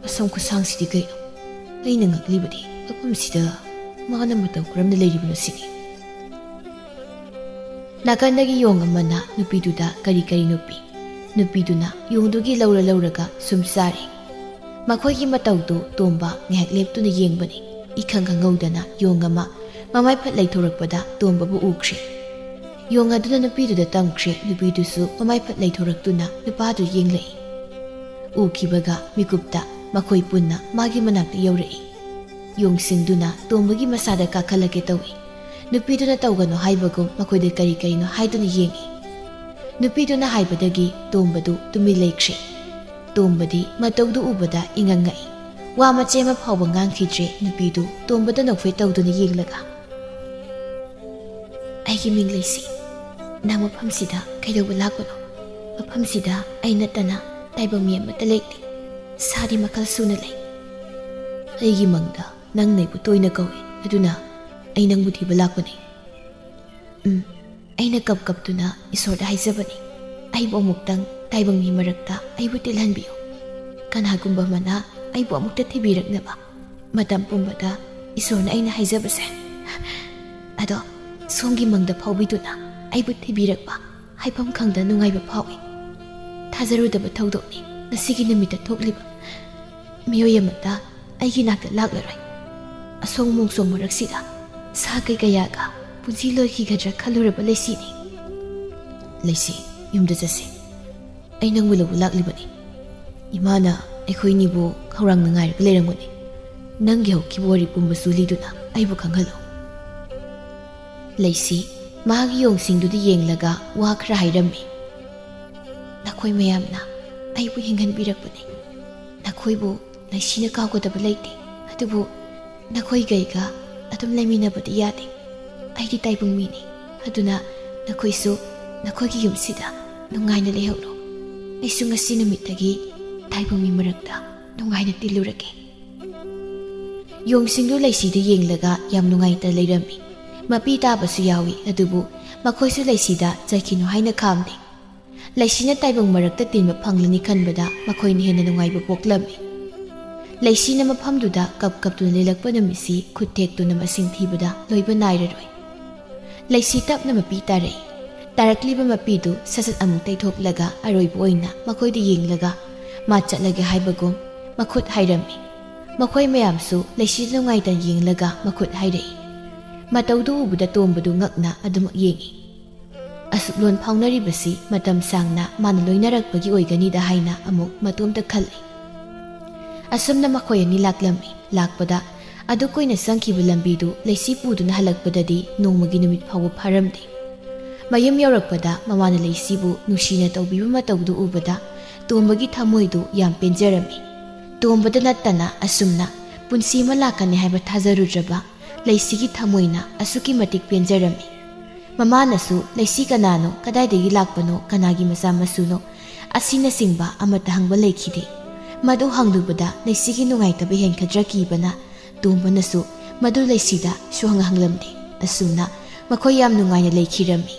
ꯃꯁꯝ ꯈꯨꯁꯥꯡꯁꯤꯗꯤ ꯀꯩꯅꯣ? ꯑꯩꯅ ꯉꯛꯂꯤꯕꯗꯤ ꯃꯐꯝꯁꯤꯗ ꯃꯥꯅ ꯃꯇꯧ ꯀꯔꯝꯅ ꯂꯩꯔꯤꯕꯅꯣ ꯁꯤꯅꯤ꯫ ꯅꯥꯀꯟꯗꯒꯤ ꯌꯣꯡ ꯑꯃꯅ ꯅꯨꯄꯤꯗꯨꯗ ꯀꯔꯤ ꯀꯔꯤꯅꯣ ꯄꯤ꯫ ꯅꯨꯄꯤꯗꯨꯅ ꯌꯣꯡꯗꯨꯒꯤ ꯂꯧꯔ ꯂꯧꯔꯒ ꯁꯨꯝ ꯆꯥꯔꯤ꯫ ꯃꯈꯣꯏꯒꯤ ꯃꯇꯧꯗꯨ ꯇꯣꯝꯕ ꯉꯥꯏꯍꯥꯛ ꯂꯦꯞꯇꯨꯅ ꯌꯦꯡꯕꯅꯤ꯫ ꯏꯈꯪ ꯈꯪꯍꯧꯗꯅ ꯌꯣꯡ ꯑꯃ ꯃꯃꯥꯏ ꯐꯠ ꯂꯩꯊꯣꯔꯛꯄꯗ ꯇꯣꯝꯕꯕꯨ ꯎꯈ꯭ꯔꯦ꯫ ꯌꯣꯡ ꯑꯗꯨꯅ ꯅꯨꯄꯤꯗꯨꯗ ꯇꯝꯈ꯭ꯔꯦ꯫ ꯅꯨꯄꯤꯗꯨꯁꯨ ꯃꯃꯥꯏ ꯐꯠ ꯂꯩꯊꯣꯔꯛꯇꯨꯅ ꯅꯨꯄꯥꯗꯨ ꯌꯦꯡꯂꯛꯏ꯫ ꯎꯈꯤꯕꯒ ꯃꯤꯀꯨꯞꯇ ꯃꯈꯣꯏ ꯄꯨꯟꯅ ꯃꯥꯒꯤ ꯃꯅꯥꯛꯇ ꯌꯧꯔꯛꯏ꯫ ꯌꯣꯡꯁꯤꯡꯗꯨꯅ ꯇꯣꯝꯕꯒꯤ ꯃꯁꯥꯗ ꯀꯥꯈꯠꯂꯛꯀꯦ ꯇꯧꯏ꯫ ꯅꯨꯄꯤꯗꯨꯅ ꯇꯧꯒꯅꯨ ꯍꯥꯏꯕꯒꯨꯝ ꯃꯈꯣꯏꯗ ꯀꯔꯤ ꯀꯔꯤꯅꯣ ꯍꯥꯏꯗꯨꯅ ꯌꯦꯡꯏ꯫ ꯅꯨꯄꯤꯗꯨꯅ ꯍꯥꯏꯕꯗꯒꯤ ꯇꯣꯝꯕꯗꯨ ꯇꯨꯃꯤꯟ ꯂꯩꯈ꯭ꯔꯦ꯫ ꯇꯣꯝꯕꯗꯤ ꯃꯇꯧꯗꯨ ꯎꯕꯗ ꯏꯉꯛ ꯉꯛꯏ꯫ ꯋꯥ ꯃꯆꯦꯠ ꯑꯃ ꯐꯥꯎꯕ ꯉꯥꯡꯈꯤꯗ꯭ꯔꯦ꯫ ꯅꯨꯄꯤꯗꯨ ꯇꯣꯝꯕꯗ ꯅꯣꯛꯐꯦꯠ ꯇꯧꯗꯨꯅ ꯌꯦꯡꯂꯒ, "ꯑꯩꯒꯤ ꯃꯤꯡ ꯂꯩꯁꯤ, ꯅꯪ ꯃꯐꯝꯁꯤꯗ ꯀꯩꯗꯧꯕ ꯂꯥꯛꯄꯅꯣ?" ꯃꯐꯝꯁꯤꯗ ꯑꯩ ꯅꯠꯇꯅ ꯇꯥꯏꯕꯪ ꯃꯤ ꯑꯃꯠꯇ ꯂꯩꯇꯦ꯫ ꯁꯥꯗꯤ ꯃꯈꯜ ꯁꯨꯅ ꯂꯩ꯫ ꯑꯩꯒꯤ ꯃꯪꯗ ꯅꯪꯅ ꯑꯩꯕꯨ ꯇꯣꯏꯅ ꯀꯧꯏ, ꯑꯗꯨꯅ ꯑꯩ ꯅꯪꯕꯨ ꯊꯤꯕ ꯂꯥꯛꯄꯅꯤ꯫ ꯎꯝ, ꯑꯩꯅ ꯀꯞ ꯀꯞꯇꯨꯅ ꯏꯁꯣꯔꯗ ꯍꯥꯏꯖꯕꯅꯤ, "ꯑꯩꯕꯨ ꯑꯃꯨꯛꯇꯪ ꯇꯥꯏꯕꯪ ꯃꯤ ꯃꯔꯛꯇ ꯑꯩꯕꯨ ꯇꯤꯜꯍꯟꯕꯤꯌꯨ꯫ ꯀꯅꯥꯒꯨꯝꯕ ꯑꯃꯅ ꯑꯩꯕꯨ ꯑꯃꯨꯛꯇ ꯊꯤꯕꯤꯔꯛꯅꯕ꯫" ꯃꯇꯝ ꯄꯨꯝꯕꯗ ꯏꯁꯣꯔꯅ ꯑꯩꯅ ꯍꯥꯏꯖꯕꯁꯦ꯫ ꯑꯗꯣ ꯁꯣꯝꯒꯤ ꯃꯪꯗ ꯐꯥꯎꯕꯤꯗꯨꯅ ꯑꯩꯕꯨ ꯊꯤꯕꯤꯔꯛꯄ ꯍꯥꯏꯐꯝ ꯈꯪꯗ ꯅꯨꯡꯉꯥꯏꯕ ꯐꯥꯎꯏ꯫ ꯊꯥꯖꯔꯨꯗꯕ ꯊꯧꯗꯣꯛꯅꯤ ꯉꯁꯤꯒꯤ ꯅꯨꯃꯤꯠꯇ ꯊꯣꯛꯂꯤꯕ꯫ ꯃꯤꯑꯣꯏ ꯑꯃꯠꯇ ꯑꯩꯒꯤ ꯅꯥꯛꯇ ꯂꯥꯛꯂꯔꯣꯏ꯫ ꯑꯁꯣꯡ ꯃꯣꯡꯁꯣꯡ ꯃꯔꯛꯁꯤꯗ ꯁꯥ ꯀꯩ ꯀꯌꯥꯒ ꯄꯨꯟꯁꯤ ꯂꯣꯏꯈꯤꯒꯗ꯭ꯔꯥ ꯈꯜꯂꯨꯔꯕ ꯂꯩꯁꯤꯅꯤ꯫ ꯂꯩꯁꯤ, ꯌꯨꯝꯗ ꯆꯠꯁꯤ꯫ ꯑꯩ ꯅꯪꯕꯨ ꯂꯧꯕ ꯂꯥꯛꯂꯤꯕꯅꯤ꯫ ꯏꯃꯥꯅ ꯑꯩꯈꯣꯏꯅꯤꯕꯨ ꯈꯧꯔꯥꯡꯅ ꯉꯥꯏꯔꯒ ꯂꯩꯔꯝꯒꯅꯤ꯫ ꯅꯪꯒꯤ ꯍꯧꯈꯤꯕ ꯋꯥꯔꯤ ꯄꯨꯝꯕꯁꯨ ꯂꯤꯗꯨꯅ ꯑꯩꯕꯨ ꯈꯪꯍꯜꯂꯨ꯫ ꯂꯩꯁꯤ ꯃꯍꯥꯛꯀꯤ ꯌꯣꯡꯁꯤꯡꯗꯨꯗ ꯌꯦꯡꯂꯒ ꯋꯥ ꯈꯔ ꯍꯥꯏꯔꯝꯃꯤ꯫ "ꯅꯈꯣꯏ ꯃꯌꯥꯝꯅ ꯑꯩꯕꯨ ꯍꯤꯡꯍꯟꯕꯤꯔꯛꯄꯅꯤ꯫ ꯅꯈꯣꯏꯕꯨ ꯂꯩꯁꯤꯅ ꯀꯥꯎꯒꯗꯕ ꯂꯩꯇꯦ꯫ ꯑꯗꯨꯕꯨ ꯅꯈꯣꯏꯒ ꯑꯩꯒ ꯑꯗꯨꯝ ꯂꯩꯃꯤꯟꯅꯕꯗꯤ ꯌꯥꯗꯦ꯫ ꯑꯩꯗꯤ ꯇꯥꯏꯕꯪ ꯃꯤꯅꯤ꯫ ꯑꯗꯨꯅ ꯅꯈꯣꯏꯁꯨ ꯅꯈꯣꯏꯒꯤ ꯌꯨꯝꯁꯤꯗ ꯅꯨꯡꯉꯥꯏꯅ ꯂꯩꯍꯧꯔꯣ꯫ ꯑꯩꯁꯨ ꯉꯁꯤ ꯅꯨꯃꯤꯠꯇꯒꯤ ꯇꯥꯏꯕꯪ ꯃꯤ ꯃꯔꯛꯇ ꯅꯨꯡꯉꯥꯏꯅ ꯇꯤꯜꯂꯨꯔꯒꯦ꯫" ꯌꯣꯡꯁꯤꯡꯗꯨ ꯂꯩꯁꯤꯗ ꯌꯦꯡꯂꯒ ꯌꯥꯝ ꯅꯨꯡꯉꯥꯏꯇ ꯂꯩꯔꯝꯃꯤ꯫ ꯃꯄꯤ ꯇꯥꯕꯁꯨ ꯌꯥꯎꯏ, ꯑꯗꯨꯕꯨ ꯃꯈꯣꯏꯁꯨ ꯂꯩꯁꯤꯗ ꯆꯠꯈꯤꯅꯨ ꯍꯥꯏꯅ ꯈꯥꯝꯗꯦ꯫ ꯂꯩꯁꯤꯅ ꯇꯥꯏꯕꯪ ꯃꯔꯛꯇ ꯇꯤꯟꯕ ꯐꯪꯂꯅꯤ ꯈꯟꯕꯗ ꯃꯈꯣꯏꯅ ꯍꯦꯟꯅ ꯅꯨꯡꯉꯥꯏꯕ ꯄꯣꯛꯂꯝꯃꯤ꯫ ꯂꯩꯁꯤꯅ ꯃꯐꯝꯗꯨꯗ ꯀꯞ ꯀꯞꯇꯨꯅ ꯂꯩꯂꯛꯄ ꯅꯨꯃꯤꯠꯁꯤ ꯈꯨꯠ ꯊꯦꯛꯇꯨꯅ ꯃꯁꯤꯡ ꯊꯤꯕꯗ ꯂꯣꯏꯕ ꯅꯥꯏꯔꯔꯣꯏ꯫ ꯂꯩꯁꯤ ꯇꯞꯅ ꯃꯄꯤ ꯇꯥꯔꯛꯏ꯫ ꯇꯥꯔꯛꯂꯤꯕ ꯃꯄꯤꯗꯨ ꯁꯠ ꯁꯠ ꯑꯃꯨꯛ ꯇꯩꯊꯣꯛꯂꯒ ꯑꯔꯣꯏꯕ ꯑꯣꯏꯅ ꯃꯈꯣꯏꯗ ꯌꯦꯡꯂꯒ ꯃꯥ ꯆꯠꯂꯒꯦ ꯍꯥꯏꯕꯒꯨꯝ ꯃꯈꯨꯠ ꯍꯥꯏꯔꯝꯃꯤ꯫ ꯃꯈꯣꯏ ꯃꯌꯥꯝꯁꯨ ꯂꯩꯁꯤꯗ ꯅꯨꯡꯉꯥꯏꯇꯅ ꯌꯦꯡꯂꯒ ꯃꯈꯨꯠ ꯍꯥꯏꯔꯛꯏ꯫ ꯃꯇꯧꯗꯨ ꯎꯕꯗ ꯇꯣꯝꯕꯗꯨ ꯉꯛꯅ ꯑꯗꯨꯃꯛ ꯌꯦꯡꯏ꯫ ꯑꯁꯨꯛ ꯂꯣꯟ ꯐꯥꯎꯅꯔꯤꯕꯁꯤ ꯃꯇꯝ ꯁꯥꯡꯅ ꯃꯥꯅ ꯂꯣꯏꯅꯔꯛꯄꯒꯤ ꯑꯣꯏꯒꯅꯤꯗ ꯍꯥꯏꯅ ꯑꯃꯨꯛ ꯃꯇꯣꯝꯇ ꯈꯜꯂꯤ꯫ ꯑꯁꯨꯝꯅ ꯃꯈꯣꯏ ꯑꯅꯤ ꯂꯥꯛꯂꯝꯃꯤ꯫ ꯂꯥꯛꯄꯗ ꯑꯗꯨ ꯀꯨꯏꯅ ꯆꯪꯈꯤꯕ ꯂꯝꯕꯤꯗꯨ ꯂꯩꯁꯤ ꯄꯨꯗꯨꯅ ꯍꯜꯂꯛꯄꯗꯗꯤ ꯅꯣꯡꯃꯒꯤ ꯅꯨꯃꯤꯠ ꯐꯥꯎꯕ ꯐꯥꯔꯝꯗꯦ꯫ ꯃꯌꯨꯝ ꯌꯧꯔꯛꯄꯗ ꯃꯃꯥꯅ ꯂꯩꯁꯤꯕꯨ ꯅꯨꯡꯁꯤꯅ ꯇꯧꯕꯤꯕ ꯃꯇꯧꯗꯨ ꯎꯕꯗ ꯇꯣꯝꯕꯒꯤ ꯊꯃꯣꯏꯗꯨ ꯌꯥꯝ ꯄꯦꯟꯖꯔꯝꯃꯤ꯫ ꯇꯣꯝꯕꯗ ꯅꯠꯇꯅ ꯑꯁꯨꯝꯅ ꯄꯨꯟꯁꯤ ꯑꯃ ꯂꯥꯛꯀꯅꯤ ꯍꯥꯏꯕ ꯊꯥꯖꯔꯨꯗ꯭ꯔꯕ ꯂꯩꯁꯤꯒꯤ ꯊꯃꯣꯏꯅ ꯑꯁꯨꯛꯀꯤ ꯃꯇꯤꯛ ꯄꯦꯟꯖꯔꯝꯃꯤ꯫ ꯃꯃꯥꯅꯁꯨ ꯂꯩꯁꯤ ꯀꯅꯥꯅꯣ, ꯀꯗꯥꯏꯗꯒꯤ ꯂꯥꯛꯄꯅꯣ, ꯀꯅꯥꯒꯤ ꯃꯆꯥ ꯃꯁꯨꯅꯣ, ꯑꯁꯤꯅꯆꯤꯡꯕ ꯑꯃꯠꯇ ꯍꯪꯕ ꯂꯩꯈꯤꯗꯦ꯫ ꯃꯗꯨ ꯍꯪꯂꯨꯕꯗ ꯂꯩꯁꯤꯒꯤ ꯅꯨꯡꯉꯥꯏꯇꯕ ꯍꯦꯟꯒꯗ꯭ꯔꯥ ꯀꯤꯕꯅ ꯇꯣꯝꯕꯅꯁꯨ ꯃꯗꯨ ꯂꯩꯁꯤꯗ ꯁꯨꯍꯪ ꯍꯪꯂꯝꯗꯦ꯫ ꯑꯁꯨꯝꯅ ꯃꯈꯣꯏ ꯌꯥꯝ ꯅꯨꯡꯉꯥꯏꯅ ꯂꯩꯈꯤꯔꯝꯃꯤ꯫